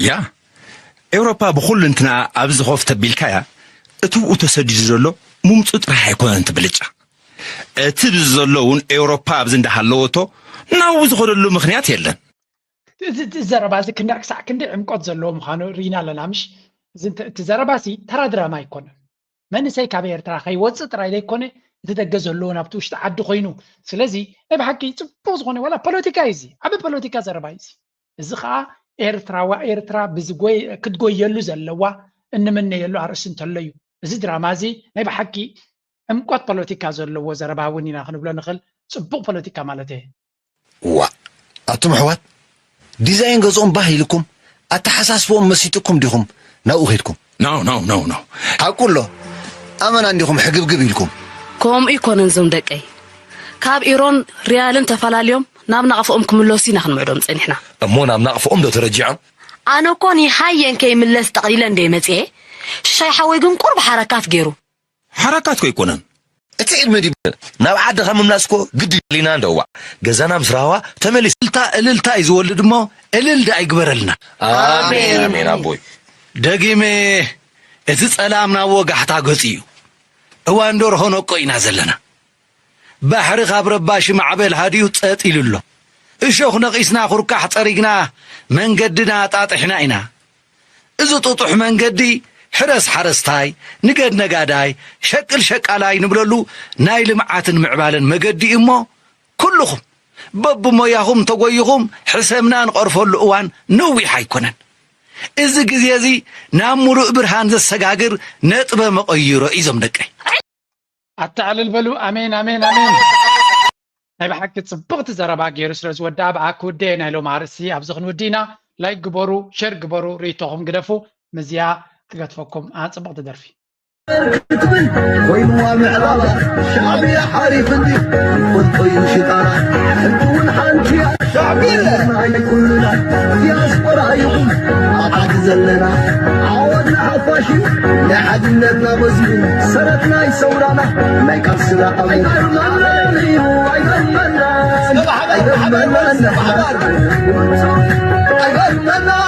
ያ ኤውሮፓ ብኹሉ እንትና ኣብዚ ኾፍ ተቢልካያ እቲ ብኡ ተሰዲዱ ዘሎ ሙምጹ ጥራሕ ኣይኮነን እቲ ብልጫ። እቲ ብዚ ዘሎ እውን ኤውሮፓ ኣብዚ እንዳሃለወቶ ናብኡ ዝኸደሉ ምኽንያት የለን። እዚ ዘረባ እዚ ክንደይ ክሳዕ ክንደይ ዕምቆት ዘለዎ ምዃኑ ርኢና ኣለና ምሽ? እዚ ዘረባ ሲ ተራ ድራማ ኣይኮነን። መንእሰይ ካብ ኤርትራ ከይወፅእ ጥራይ ዘይኮነ እቲ ደገ ዘለዎ ናብቲ ውሽጢ ዓዲ ኮይኑ ስለዚ ናይ ብሓቂ ፅቡቅ ዝኾነ ዋላ ፖለቲካ እዩ እዚ ዓበ ፖለቲካ ዘረባ እዩ እዚ እዚ ከዓ ኤርትራዋ ኤርትራ ክትጎየሉ ዘለዋ እንምነየሉ ኣርእሲ እንተሎ እዩ እዚ ድራማ እዚ ናይ ብሓቂ ዕምቆት ፖለቲካ ዘለዎ ዘረባ እውን ኢና ክንብሎ ንኽእል ፅቡቅ ፖለቲካ ማለት እየ ዋእ ኣቱም ኣሕዋት ዲዛይን ገዝኦም ባህ ኢልኩም ኣተሓሳስብኦም መሲጥኩም ዲኹም ናብኡ ኸድኩም? No no no no ሓቁ ኣሎ ኣመና እንዲኹም ሕግብግብ ኢልኩም። ከምኡ ኣይኮነን ዞም ደቀይ ካብ ኢሮን ሪያልን ተፈላልዮም ናብ ናቕፍኦም ክምለሱ ኢና ክንምዕዶም ጸኒሕና። እሞ ናብ ናቕፍኦም ዶ ተረጂዖም? ኣነ እኮ ኒሃየን ከይምለስ ጠቕሊለ እንድየ መጽየ ሽሻይ ሓወይ ግን ቁሩብ ሓረካት ገይሩ። ሓራካት ኮ ኣይኮነን። እቲ ዕድመ ድዩ? ናብ ዓድኻ ምምላስ እኮ ግዲ ሊና እንደዋ ገዛና ምስ ረሃዋ ተመሊሱ። እልልታ እልልታ እዩ ዝወልድ እሞ እልል ደኣ ይግበረልና። ኣሜን ኣሜን ኣቦይ። ደጊመ እቲ ጸላም ናብ ወጋሕታ ገጹ እዩ። እዋን ደርሆ ነቆ ኢና ዘለና። ባሕሪ ካብ ረባሺ ማዕበል ሃዲኡ ጸጥ ኢሉ ኣሎ። እሾኽ ነቒስና ኩርካሕ ጸሪግና መንገድና ኣጣጢሕና ኢና። እዚ ጥጡሕ መንገዲ ሕረስ ሓረስታይ፣ ንገድ ነጋዳይ፣ ሸቅል ሸቃላይ ንብለሉ ናይ ልምዓትን ምዕባለን መገዲ እሞ ኩልኹም በብሞያኹም ተጎይኹም ሕሰምና ንቐርፈሉ እዋን ነዊሕ ኣይኮነን። እዚ ግዜ እዚ ናብ ሙሉእ ብርሃን ዘሰጋግር ነጥበ መቐይሮ እዩ ዞም ደቀይ። ኣታ ዕልል በሉ ኣሜን ኣሜን ኣሜን። ናይ ብሓቂ ጽብቕቲ ዘረባ ገይሩ ስለ ዝወድኣ ብኣ ክውድእ እየ ናይ ሎም ኣርእስቲ ኣብዚ ክንውድእ ኢና። ላይክ ግበሩ፣ ሸር ግበሩ፣ ርእይቶኹም ግደፉ። ምስዚኣ ክገድፈኩም። ኣ ጽብቕቲ ደርፊ። ክትብል ኮይንዋ ምዕባላ። ሻዕብያ ሓሪፍ እንዲ ይፈልጦ እዩ ሽጣራ። ሕጂ እውን ሓንቲ እያ ሻዕብያ። ናይ ኩልና ዲያስፖራ ይኹን ኣብ ዓዲ ዘለና ዓወትና ሓፋሽ እዩ። ናይ ሓድነትና መዝሙር ሰረትና ይሰውራና። ናይ ቃልስና ኣቡ ኣይገርመናን እዩ ኣይገርመናን ኣይገርመናን ኣይገርመናን